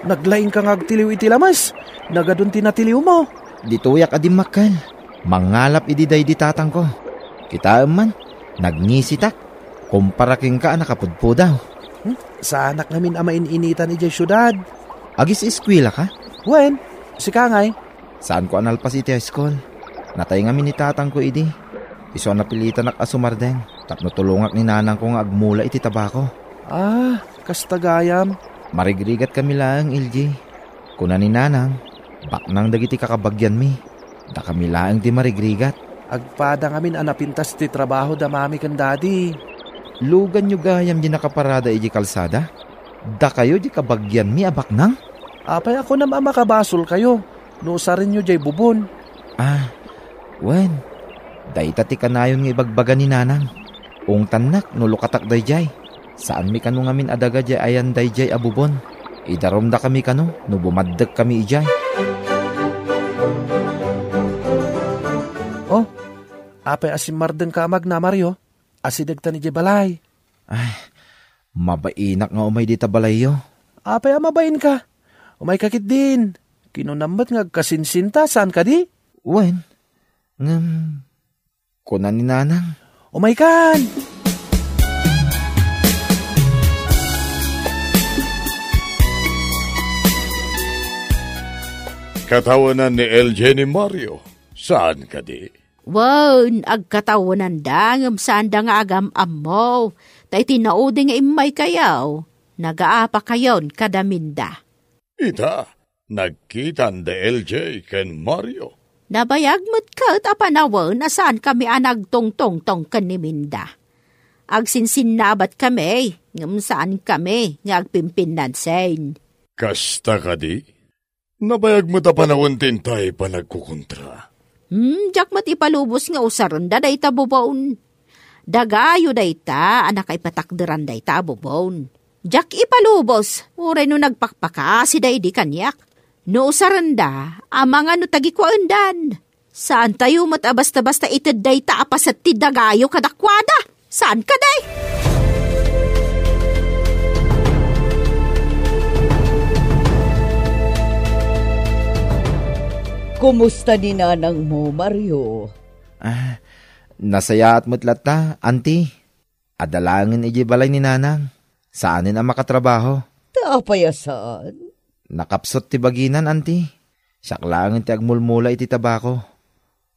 Naglaingka nga agtiliw iti lames. Nagadun ti natiliwmo. Ditoyak a dimmakkel. Mangalap idi daydi tatangko. Kitaem man, nagngisitak. Kumpara kenka a nakapudpudaw. Hmm? Saanak ngamin a main-initan idiay siudad. Agis-eskuelaka? Wen, sika ngay? Saanko a nalpas iti high school. Natay ngamin ni tatangko idi. Isu a napilitanak a sumardeng tapno tulongak ni nanangko nga agmula iti tabako. Ah, kasta gayam. Marigrigatkami laeng, L J. Kuna ni nanang, baknang dagiti kakabagianmi. Dakami laeng ti marigrigat. Agpada ngamin a napintas ti trabaho da mami ken dadi. Luganyo gayam di nakaparada idiay kalsada? Dakayo di kabagianmi a baknang? Apay a kunam a makabasolkayo no usarenyo diay bubon? Ah, wen, dayta ti kanayon nga ibagbaga ni nanang. Ungtannak no lukatak daydiay. Saanmi kano ngamin a daga diay ayan daydiay a bubon. Idarumdakami kano no bumaddekkami idiay. Oh, apay a simmardengka a magna, Mario? Asidegtan idiay balay. Ay, mabainak nga umay dita balayyo. Apay a mabainka? Umayka ketdin. Kinunam met nga agkasinsinta, saan kadi? Wen, ngem, kuna ni Nanang. Umaykan! Katawenan ni L J ni Mario, saan kadi? Wen, agkatawenanda, ngem saanda nga agam-ammo. Ta iti naudi nga immaykayo, nagaapakayon kadaminda. Ita, nagkitan da L J ken Mario. Nabayag met ket a panawen a saankami a nagtungtungtong ken ni Minda. Agsinsinnabatkami, ngem saankami nga agpimpinnansin. Kasta kadi? Nabayag met a panawen ti intay panagkukontra. Hmm, diak met ipalubos nga usarenda dayta bubon. Dagayo dayta a nakaipatakderan dayta a bubon. Diak ipalubos, uray no nagpakpakasida idi kaniak. No usarenda, amangan no tagikuaendan. Saantayo met a basta-basta ited dayta a paset ti dagayo kadakuada. Saan kadi? Kumusta ni nanangmo, Mario? Ah, nasayaat met latta, Auntie. Adda laengen idiay balay ni Nanang. Saanen a makatrabaho. Ta apay a saan? Nakapsut ti baginan, Auntie. Siak laengen ti agmulmula iti tabako.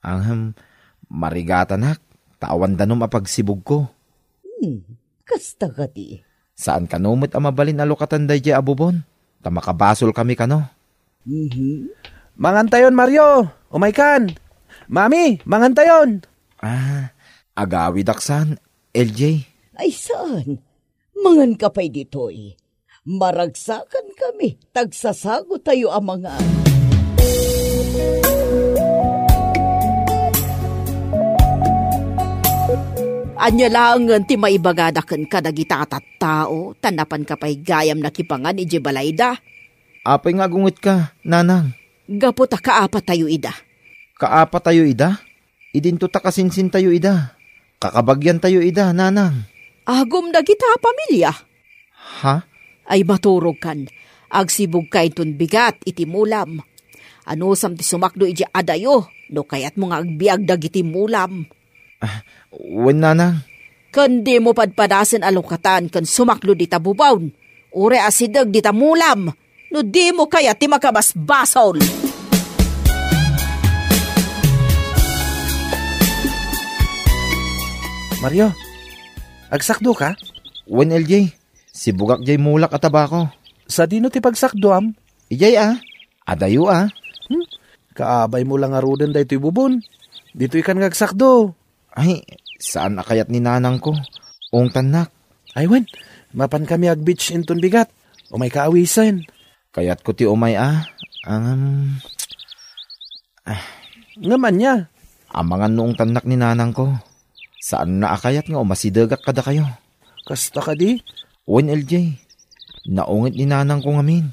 Ahem, marigatanak, ta awan danum a pagsibugko. Hmm, kasta kadi. Saan kano met a mabalin a lukatan daydiay a bubon, ta makabasolkami kano. Mhm. Mangantayon, Mario! Umaykan! Mami, mangantayon! Ah, agawidak san, L J. Ay, saan? Manganka pay ditoy. Maragsakankami, ta agsasagotayo a mangan. Ania laengen ti maibagada ken kadagita a tattao, ta napanka pay gayam nakipangan idiay balayda? Apay nga agungetka, Nanang? Gapu ta kaapatayo ida. Kaapatayo ida? Idinto ta kasinsintayo ida. Kakabagiantayo ida, Nanang. Agum dagita a pamilia. Ha? Ay, maturogkan. Agsibugka inton bigat iti mulam. Anusam ti sumakdo idiay adayo, no kayatmo nga agbiag dagiti mulam. Ah, wen, Nanang. Ken dimo padpadasen a lukatan ken sumakdo dita bubon, uray asideg dita mulam, no dimo kayat ti makabasbasol. Mario, agsakdoka? Wen, L J. Sibugak jay mulak a tabako. Sadino ti pagsakdoam? Ijay a. Adayo a. Hmm? Kaabaymo la ngaruden daytoy bubon. Ditoykan nga agsakdo. Ay, saan a kayat ni nanangko. Ungtannak. Ay, wen, mapankami agbeach inton bigat. Umayka awisen. Kayatko ti umay a. Ngem, ah. Ngem ania? Amangan no ungtannak ni nanangko. Saanna a kayat nga umasidegak kadakayo. Kasta kadi? Wen, L J. Naungit ni nanangko ngamin.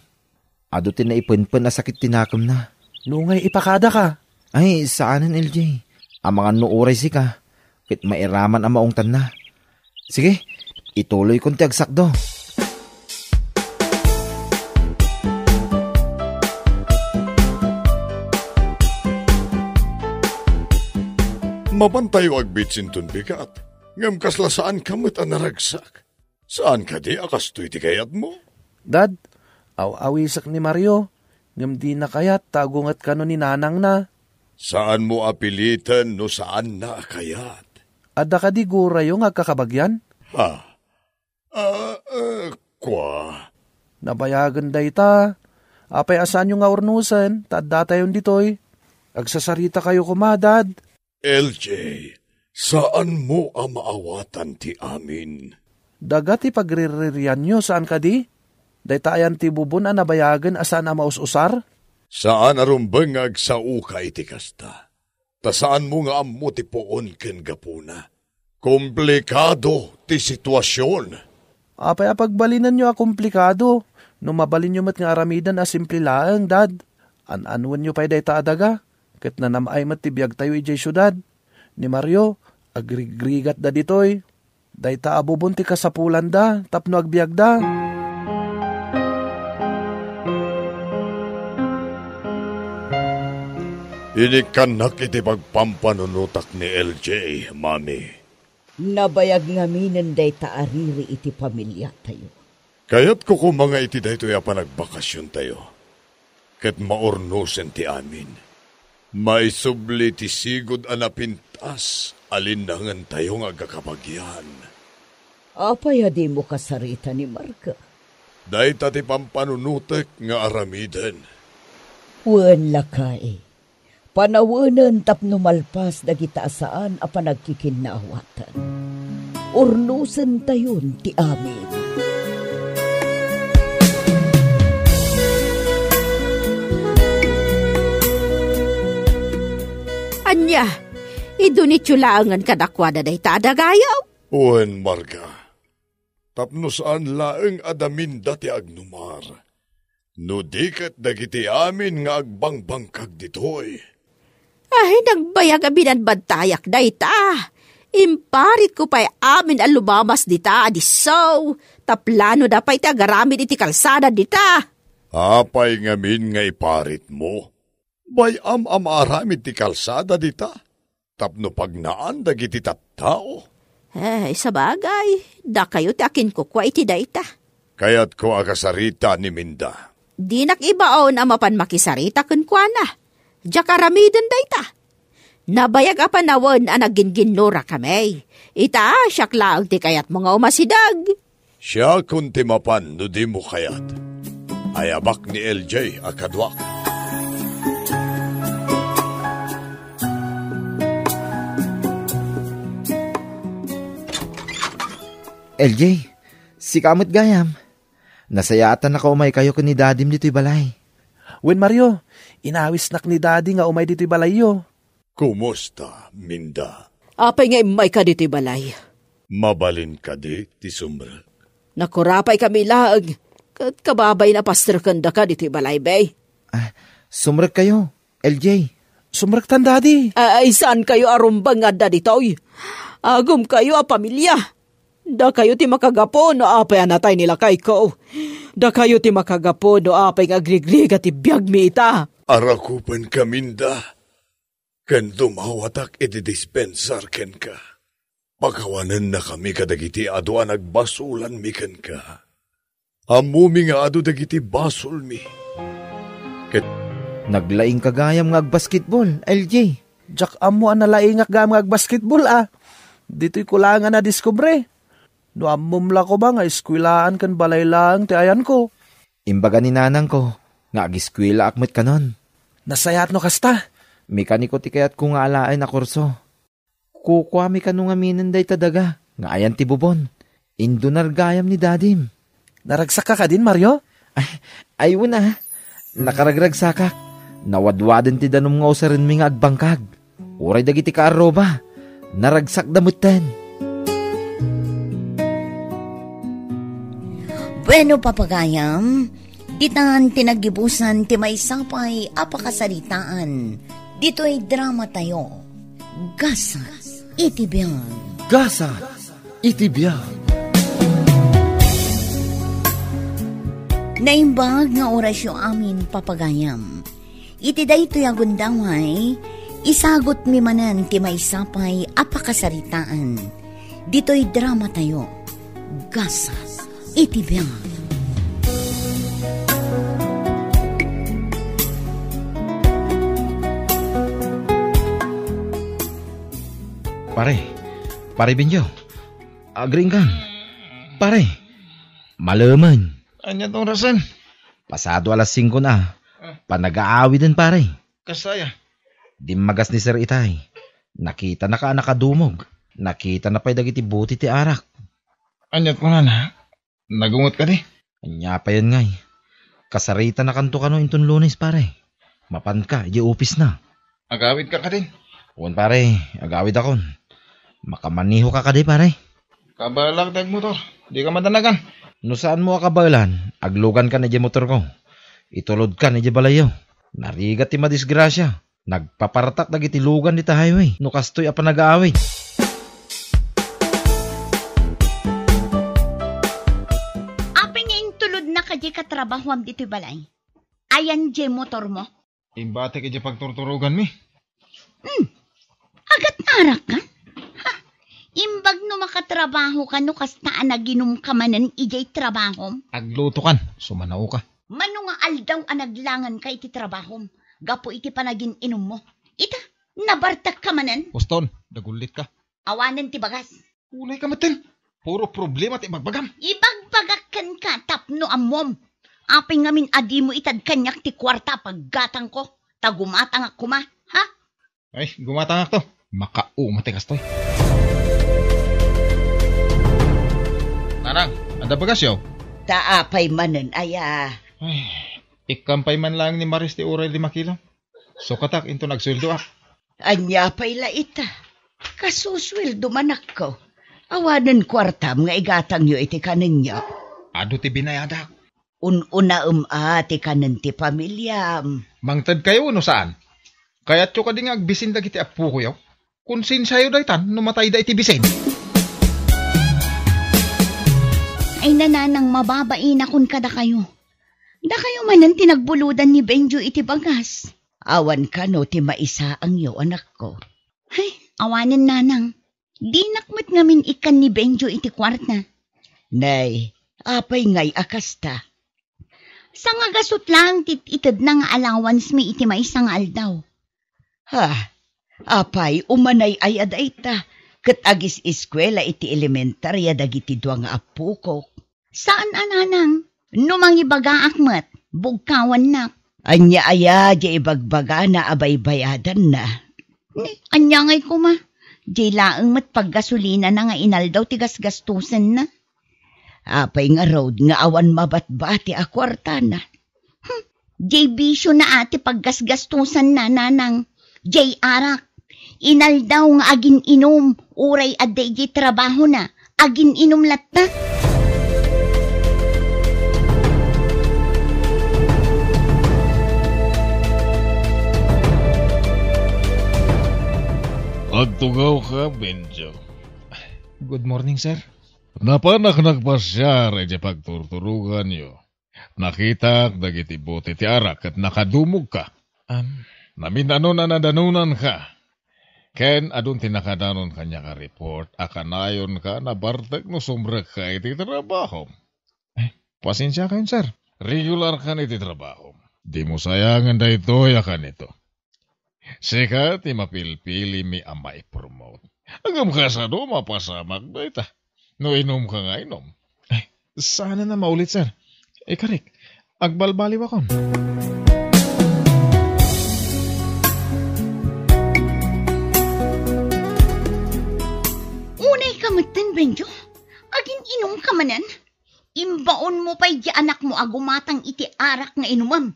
Adu ti naipenpen a sakit ti nakemna. Nungay ipakadaka? Ay, saanen, L J. Amangan no uray sika, ket mairaman a maungtanna. Sige, ituloykon ti agsakdo. Mapantayo agbeach inton bigat, ngem kasla saanka met a naragsak. Saan kadi a kastoy ti kayatmo? Dad, aw-awisek ni Mario, ngem dina kayat ta agunget kano ni nanangna. Saanmo a piliten no saanna a kayat. Adda kadi gurayo nga agkakabagian? Ha? Ah, eh, kua? Nabayagen dayta. Apay a saanyo nga urnosen, ta addatayon ditoy. Agsasaritakayo koma, Dad. L J, saanmo a maawatan ti amin. Daga ti pagriririanyo, saan kadi? Dayta ayan ti bubon a nabayagen a saan a maus-usar? Saan a rumbeng nga agsaoka iti kasta. Ta saanmo nga ammo ti puon ken gapuna. Komplikado ti situasion. Apay a pagbalinenyo a komplikado? No mabalinyo met nga aramiden a simple laeng, Dad. An-anwenyo pay dayta a daga. Ket nanam-ay met ti biagtayo idiay siudad. Ni Mario, agrigrigatda ditoy. Dayta a bubon ti kasapulanda tapno agbiagda. Inikkannak iti pagpampanunotak ni L J, Mami. Nabayag ngaminen dayta a riri iti pamiliatayo. Kayatko koma nga iti daytoy a panagbakasiontayo, ket maurnosen ti amin. Maisubli ti sigud a napintas a linnangentayo nga agkakabagian. Apay a dimo kasarita ni Marga? Dayta ti pampanunotek nga aramiden. Wen, lakay. Panawenen tapno malpas dagita a saan a panagkikinnaawatan. Urnosentayon ti amin. Ania, idunityo laengen kadakuada dayta a dagayo? Wen, Marga. Tapno saan laeng a daminda ti agnumar, no di ket dagiti amin nga agbangbangkag ditoy. Ay, nagbayag a binadbadtayak dayta. Imparitko pay amin a lumamas dita a disso, ta planoda pay ti agaramid iti kalsada dita. Apay ngamin nga iparitmo? Bay-am a maaramid ti kalsada dita tapno pagnaan dagiti tattao. Eh, sabagay, dakayo ti akinkukua iti dayta. Kayatko a kasarita ni Minda. Dinak ibaon a mapan makisarita kenkuana. Diak aramiden dayta. Nabayag a panawen a nagginginnurakami. Ita, siak laeng ti kayatmo nga umasideg. Siakon ti mapan no dimo kayat. Ayabak ni L J a kaduak. L J, sika met gayam. Nasayaat a nakaumaykayo ken ni Dadim ditoy balay. Wen, Mario, inawisnak ni Dadi nga umay ditoy balayyo. Kumusta, Minda? Apay nga immayka ditoy balay? Mabalin kadi ti sumrek? Nakurapaykami laeng, ket kababain a pasterkendaka ditoy balay, bay. Ah, sumrekkayo, L J. Sumrektan, Dadi. Ay, saankayo a rumbeng nga adda ditoy? Agumkayo a pamilia. Dakayo ti makagapu no apay a natay ni lakayko. Dakayo ti makagapu no apay nga agrigrigat ti biagmi ita. Arakupenka, Minda. Ken dumawatak iti dispensar kenka. Pakawanennakami kadagiti adu a nagbasolanmi kenka. Ammomi nga adu dagiti basolmi. Ket naglaingka gayam nga agbasketball, L J. Diak ammo a nalaingak gayam nga agbasketball, a. Ditoy kulangan a diskubre. No ammom la koma nga eskuelaan ken balay laeng ti ayanko. Imbaga ni nanangko nga ageskuelaak met kanon. Nasayaat no kasta. Mekaniko ti kayatko nga alaen a kurso. Kukuami kano ngaminen dayta daga nga ayan ti bubon. Indunar gayam ni Dadim. Naragsakka kadin, Mario? Ay, ay, wen a. Nakaragragsakak. Nawadwaden ti danum nga usarenmi nga agbangkag. Uray dagiti kaarruba, naragsakda metten. Bueno, papagayam, ditan ti naggibusan ti maysa pay a pakasaritaan ditoy dramatayo, Gasat iti Biag. Gasat iti Biag. Naimbag nga orasyo amin, papagayam. Iti daytoy a gundaway, isagutmi manen ti maysa pay a pakasaritaan ditoy dramatayo, Gasat iti Biag. Pare, Pare Benjo, agriingkan. Pare, malemen. Ania ti orasen? Pasado alas singko na. Ah. Panagaawiden, pare. Kasaya? Dimmagas ni Sir Itay. Nakitanaka a nakadumog. Nakitana pay dagiti buti ti arak. Ania ti kunana? Nagungot kadi? Ania payen ngay? Kasaritanakanto kano inton Lunes, pare. Mapanka idiay opisna. Agawidka kadin? Wen, pare, agawidakon. Makamanehoka kadi, pare? Kabaelak ti agmotor. Dika madanagan. No saanmo a kabaelan, aglugankan idiay motorko. Itulodkan idiay balayyo. Narigat ti madisgrasia. Nagpapartak dagiti lugan dita highway no kastoy a panagaawid. Apay nga intulodnaka diay katrabahoam ditoy balay? Ayan diay motormo? Imbatek idiay pagturturoganmi. Hmm. Agat-arakkan? Ha? Imbag no makatrabahokan no kasta a naginumka manen idiay trabahom? Aglutokan, sumanaoka. Mano nga aldaw a naglanganka iti trabahom gapu iti panagin-inummo? Ita, nabartekka manen? Uston, dagullitka. Awanen ti bagas. Ulayka metten. Puro problema ti ibagbagam. Ibagbagak kenka tapno ammom. Apay ngamin a dimo itad kaniak ti kuarta a paggatangko? Ta gumatangak koma, ha? Ay, gumatangakto. Makauma ti kastoy. Nanang, adda bagasyo? Ta apay manen aya? Ay, ikkan pay man laeng ni Maris ti uray lima kilo. Sukatak inton agsueldoak. Ania pay la ita? Kasusueldo manakko. Awanen kuartam nga igatangyo iti kanenyo. Adu ti binayadak. Un-unaem a ti kanen ti pamiliam. Mangtedkayo wenno saan? Kayatyo kadi nga agbisin dagiti appokoyo? Konsensiayo daytan no matayda iti bisin. Ay, nanang, mababainakon kadakayo. Dakayo manen ti nagbulodan ni Benjo iti bagas. Awan kano ti maisaangyo, anakko. Ay, awanen, nanang. Dinak met ngamin ikkan ni Benjo iti kuarta. Nay, apay ngay a kasta? Sangagasut laeng ti itedna nga allowance mi iti maysa nga aldaw. Ha? Apay, umanay aya dayta, ket agis-eskuela iti elementaria dagiti dua nga appokok. Saan a, nanang. No mangibagaak met, bugkawannak. Ania aya diay ibagbagana a baybayadanna? Ni, ania ngay koma? Diay laeng met paggasolinana nga inaldaw ti gasgastosenna. Apay ngarud nga awan mabatbati a kuartana? Hmm, diay bisiona a ti paggasgastosanna, nanang. Diay arak. Inaldaw nga agin-inum, uray adda idiay trabahona, agin-inum latta. Agtugawka, Benjo. Good morning, sir. Napanak nagpasiar iti pagturturoganyo. Nakitak dagiti bote ti arak ket nakadumogka. Am. Namin-anon a nadanonanka. Ken adun ti nakadanon kaniak a report a kanayonka nabartek no sumrekka iti trabahom. Eh, pasensiakayon, sir. Regularkan iti trabahom. Dimo sayangen daytoy a kanito. Sika ti mapilpilimi a maipromote. Ngem kasano mapasamak dayta no inumka nga inum? Eh, saanen a maulit, sir. Ikarik, agbalbaliwakon. Unayka metten, Benjo. Agin-inumka manen. Imbaonmo pay diay anakmo a gumatang iti arak nga inumem.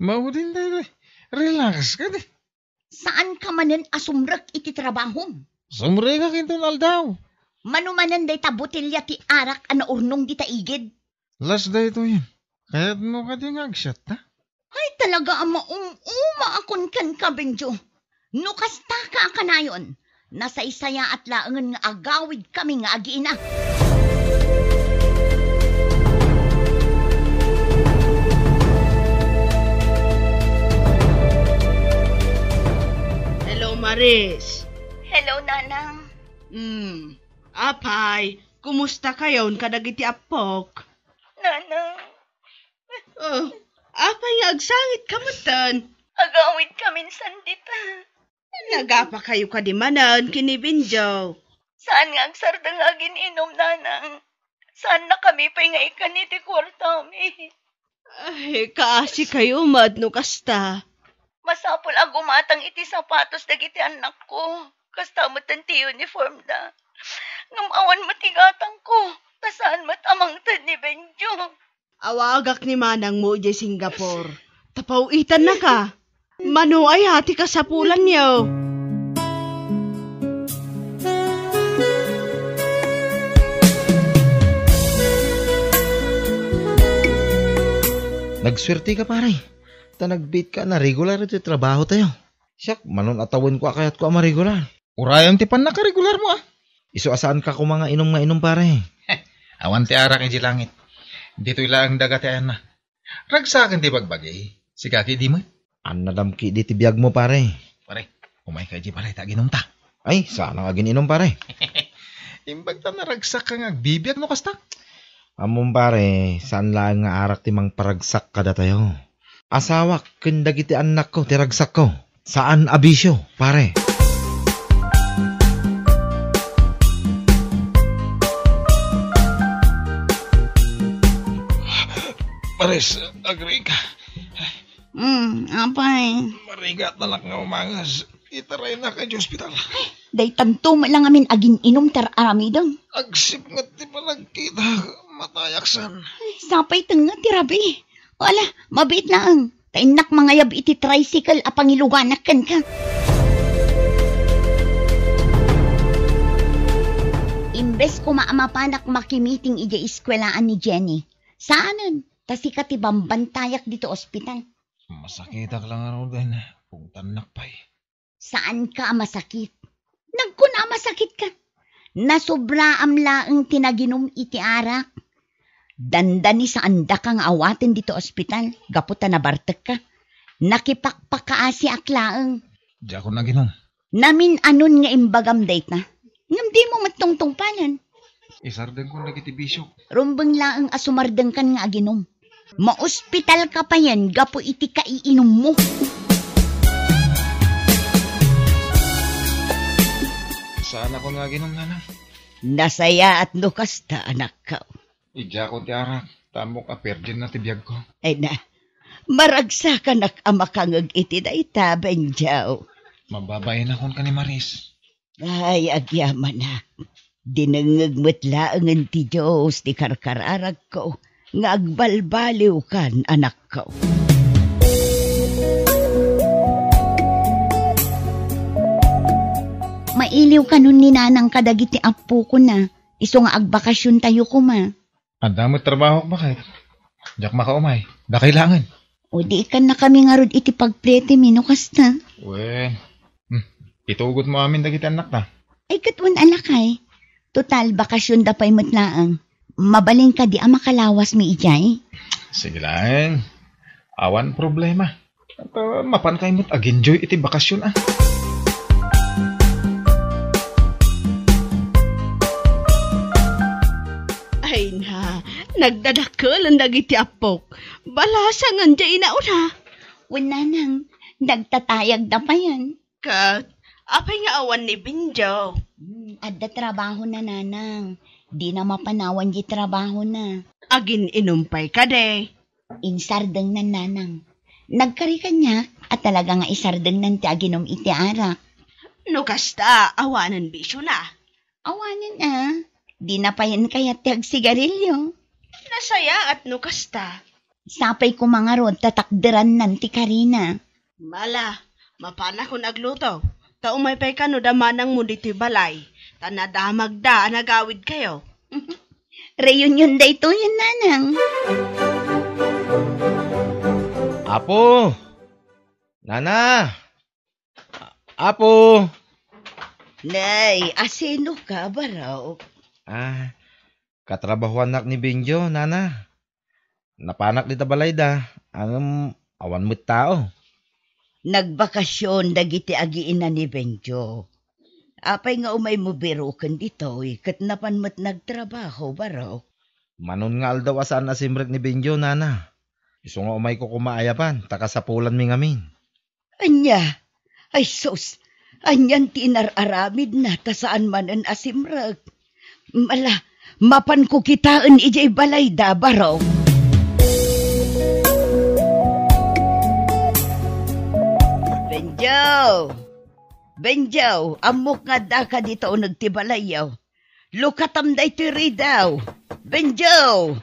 Maudin daytoy. Relax kadi. Saanka manen a sumrek iti trabahom? Sumrekak inton aldaw. Mano manen dayta botelia ti arak a naurnong dita igid? Las daytoyen. Kayatmo kadi nga agsiatta? Ay, talaga a maum-umaakon kenka, Benjo. No kastaka a kanayon, nasaysayaat laengen nga agawidkami nga agiina. Hello, Maris. Hello, Nanang. Hmm. Apay, kumusta kayon kadagiti appok? Nanang. Oh, apay nga agsangitka metten? Agawidkamin san dita. Nagapakayo kadi manen ken ni Benjo? Saan nga agsardeng nga agin-inum, Nanang. Saannakami pay nga ikkan iti kuartami. Ay, kaasikayo met no kasta. Masapul a gumatang iti sapatos dagiti annakko. Kasta metten ti uniformda. Ngem awan met igatangko. Ta saan met a mangted ni Benjo. Awagak ni manangmo idiay Singapore. Ta paw-itannaka. Mano aya ti kasapulanyo? Nagsuerteka, pare. Ta nagbiitka a naregular iti trabahotayo. Siak, manon a tawenko a kayatko a maregular. Urayem ti pannakaregularmo, a. Isu a saanka koma nga inum nga inum, pare. Awan ti arak idiay langit. Ditoy laeng daga ti ayanna. Ragsaken ti bagbagi. Sika ketdi met. Annadam ketdi ti biagmo, pare. Pare, umayka idiay balay ta aginumta. Ay, saan nga agin-inum, pare? Imbag ta naragsakka nga agbibiag no kasta. Ammom, pare, saan laeng nga arak ti mangparagsak kadatayo. Asawak ken dagiti annakko ti ragsakko. Saan a bisio, pare. Pares, agrika. Hmm, apay. Marigat na lang nga umangas. Itaraynak idiay ospital. Daytanto met lang amin agin-inum ti ar-aramidem. Agsipnget ti panagkita, matayaksan. Ay, sapay tengnga ti rabii. Wala, mabiit laeng. Ta innak mangayab iti tricycle a pangiluganak kenka. Imbes koma a mapanak makimiting idiay eskuelaan ni Jenny, saanen, ta sika ti bambantayak ditoy ospital. Masakitak lang ngaruden, pungtannak pay. Saanka a masakit. Nagkuna a masakitka. Nasobraam laeng ti naginum iti arak. Dandani saandaka nga awaten ditoy ospital gapu ta nabartekka. Nakipakpakaasiak laeng. Diakon naginum. Namin-anon nga imbagam dayta. Ngem dimo met tungtungpalan. Isardengkon dagiti bisiok. Rumbeng laeng a sumardengkan nga aginum. Maospitalka payen gapu iti kaiinummo. Saanakon nga aginum, nanang. Nasayaat no kasta, anakko. Idiakon ti arak, ta ammok a virgin na ti biagko. Ay na, maragsakanak a makangeg iti dayta, Benjo. Mababainakon ken ni Maris. Ay, agyamanak. Dinengngeg met laengen ti Dios ti karkararagko nga agbalbaliwkan, anakko. Mailiw kanon ni nanang kadagiti appokona, isu nga agbakasiontayo koma. Adda met trabahok, baket. Diak makaumay. Dakay laengen. O di ikannakami ngarud iti pagpretimi no kasta. Wen. Hmm. Itugotmo amin dagiti annakta. Ay, ket wen a lakay. Total, bakasionda pay met laeng. Mabalin kadi a makalawasmi idiay? Sige laeng. Awan problema. At, ah, mapan kay met ag-enjoy iti bakasyon, ah. Ay na, nagdadakkel dagiti appok. Balasangan diay inauna. Wen nanang, nagtatayagda payen. Ket, apay nga awan ni Benjo? Hmm, adda trabahona, nanang. Dina mapan awan di trabahona. Agin-inum pay kadi? Insardengnan, nanang. Nagkari kaniak a talaga nga isardengnan ti aginum iti arak. No kasta, awanen bisiona. Awanen a, dina payen kayat ti agsigarilio. Nasayaat no kasta. Sapay koma ngarud ta takderannan ti karina. Mala, mapanakon agluto. Ta umay pay kano da manangmo ditoy balay. Ta nadamagda a nagawidkayo. Reunion daytoyen, nanang. Apo! Nana! Apo! Nay, asinoka, barok? Ah, katrabahoannak ni Benjo, nana. Napanak dita balayda, ngem awan met tao. Nagbakasyon dagiti agiina ni Benjo. Apay nga umaymo biroken ditoy, ket napan met nagtrabaho, barok? Manon nga aldaw a saan a simrek ni Benjo, nana. Isu nga umayko koma ayaban, ta kasapulanmi ngamin. Ania? Ay sus, anian ti inar-aramidna ta saan manen a simrek? Mala, mapanko kitaen idiay balayda, barok. Benjo! Benjo, ammok nga addaka dita uneg ti balayyo. Lukatam daytoy ridaw. Benjo!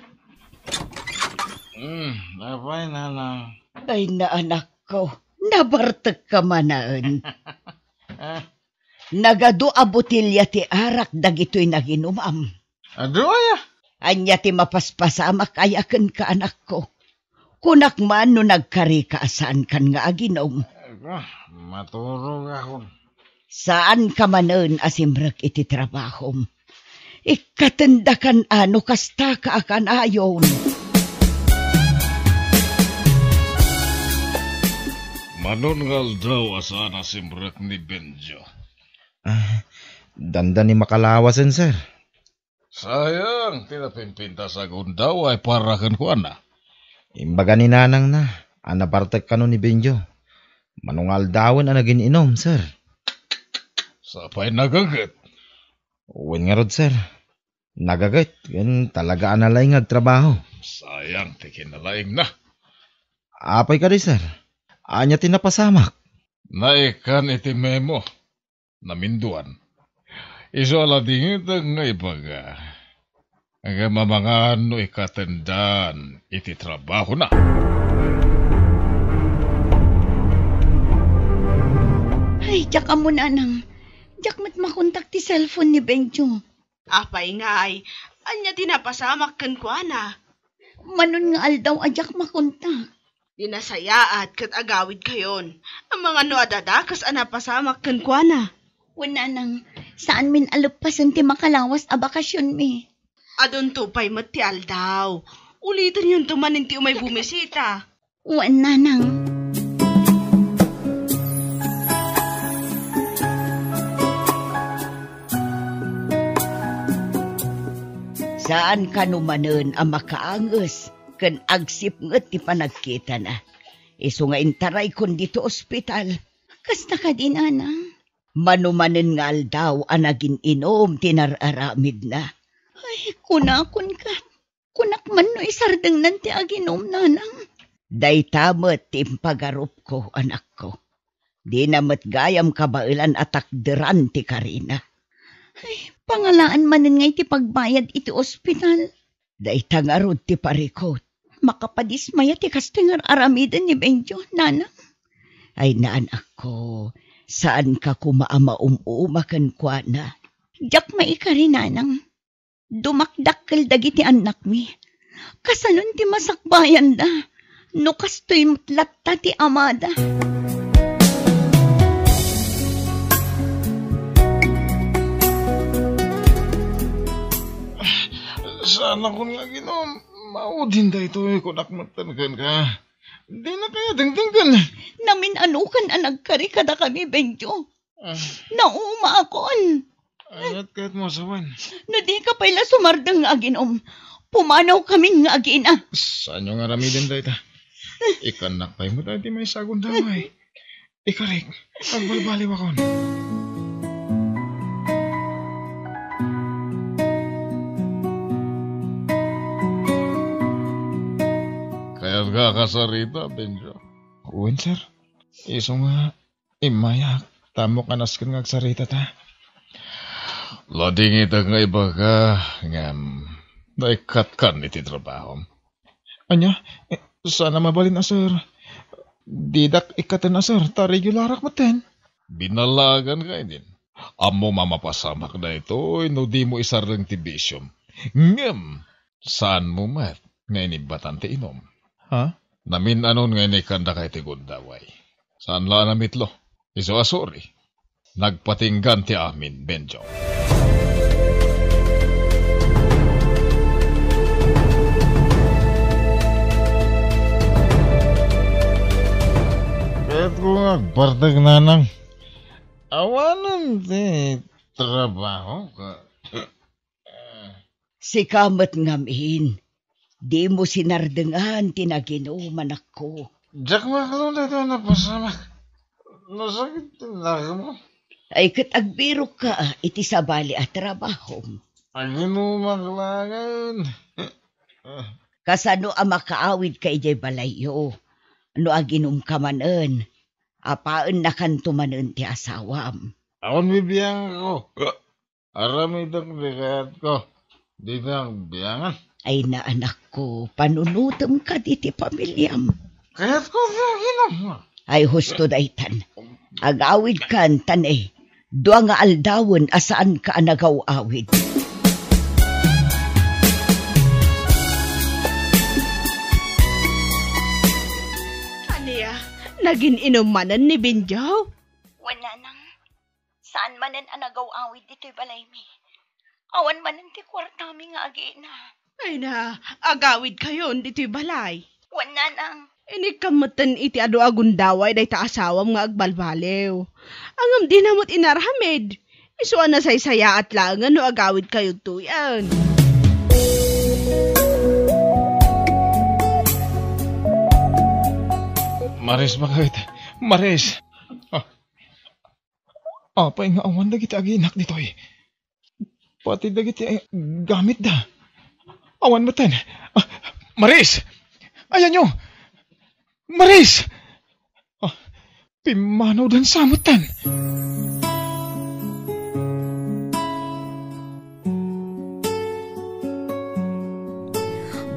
Hmm, apay, nanang? Ay, naanakko, nabartekka manen. Ah. Nagadu a botelya ti arak dagitoy naginumam. Adu aya? Ania ti mapaspasamak aya kenka, anakko? Kunak man no nagkarika a saankan nga aginum. Ah, maturogakon. Saanka manen a simrek iti trabahom. Ikkatendakan a no kastaka a kanayon. Manon nga aldaw a saan a simrek ni Benjo? Ah, dandani makalawasen, sir. Sayang ti napimpintas a gundaway para kenkuana. Imbaga ni nanangna a nabartek kano ni Benjo. Mano nga aldawen a nagin-inom, sir. Sapay nagaget. Wen ngarud, sir. Nagaget, ken talaga a nalaing nga agtrabaho. Sayang ti kinalaingna. Apay kadi, sir? Ania ti napasamak? Naikkan iti memo. Naminduan. Isu a ladingitek nga ibaga. Nga mamangan no ikatendan iti trabahona. Ay, diak ammo, nanang. Diak met makontak ti cellphone ni Benjo. Apay ngay, ania ti napasamak kenkuana? Manon nga aldaw a diak makontak. Di nasayaat ket agawidkayon. Amangan no adda dakes a napasamak kenkuana. Wen nanang, saanmin a leppasen ti makalawas a bakasionmi. Adunto pay met ti aldaw. Ulitenyonto manen ti umay bumisita. Wen nanang. Saan kano manen a makaanges ken agsipnget ti panagkitana. Isu nga intaraykon ditoy ospital. Kasta kadi, nanang? Mano manen nga aldaw a nagin-inom ti nar-aramidna. Ay, kunakon ka. Kunak man no isardengnan ti aginum, nanang. Dayta met ti impagarupko, anakko. Dina met gayam kabaelan a takderan ti karina. Ay, pangalaan manen nga iti pagbayad iti ospital. Dayta ngarud ti parikut. Makapadismaya ti kastoy nga ar-aramiden ni Benjo, nanang. Ay, anakko, saanka koma a maum-uma kenkuana. Diak maikari, nanang. Dumakdakkel dagiti annakmi. Kasanon ti masakbayanda no kastoy met latta ti amada? Saan a kun nga aginum, maudin daytoy, kunak metten kenka. Dina kaya dengdenggen. Namin-anokan a nagkari kadakami, Benjo. Ah. Naumaakon. Ayat ket mo, sawen. No dika pay la sumardeng nga aginum, pumanawkamin nga agina. Saanyo nga aramiden dayta? Ikannak pay met ti maysa a gundaway. Ikarik, agbalbaliwakon. Kayat nga kasarita, Benjo? Wen, sir. Isu nga, immayak, ta ammok a nasken nga agsaritata. Ladingitek nga ibaga, ngem naikkatkan iti trabahom. Ania? Eh, saan a mabalin a, sir. Didak ikkaten a, sir, ta regularak metten. Binalaagan ka idin. Ammom a mapasamak daytoy no dimo isardeng ti bisiom. Ngem, saanmo met nga inibbatan ti inum. Ha? Namin-anon nga inikkan daka iti gundaway. Saan la a namitlo. Isu a suri. Nagpatinggan ti amin, Benjo. Kayatko nga agbartek, nanang. Awanen ti trabaho ka. Sika met ngamin, dimo sinardengan ti naginum, anakko. Diak maklo daytoy a napasamak. Nasakit ti nakemko. Ay, ket agbirokka iti sabali a trabahom. Aginumak laengen. Kasano a makaawidka idiay balayyo no aginumka manen? Apaennakanto manen ti asawam. Awan bibiangko. Aramidek ti kayatko. Dina agbiangan. Ay, anakko, panunotem kadi ti pamiliam. Kayatko ti aginum. Ay, husto daytan. Agawidkan, ta ne, dua nga aldawen a saanka a nagaw-awid. Ania, nagin-inum manen ni Benjo? Wen, nanang. Saan manen a nagaw-awid ditoy balaymi. Awan manen ti kuartami nga agina. Ay na, agawidkayon ditoy balay. Wen, nanang, Inikkam metten iti adu a gundaway dayta asawam nga agbalbaliw. Ngem dina met inaramid. Isu a nasaysayaat laengen no agawidkayo toyen. Maris, bakit? Maris! Ah, apay nga awan dagiti aginak ditoy? Pati dagiti, eh, gamitda. Awan metten. Ah, Maris! Ayanyo! Maris! Ah, pimmanawdan sa metten.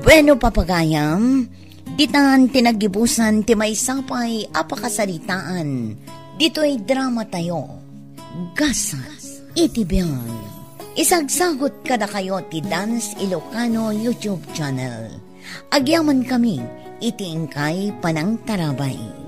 Bueno, papagayam, ditan ti naggibusan ti maysa pay a pakasaritaan ditoy drama tayo, Gasat iti Biag. Isagsagut kadakayo ti Dance Ilocano YouTube channel. Agyaman kami iti inkay panangtarabay.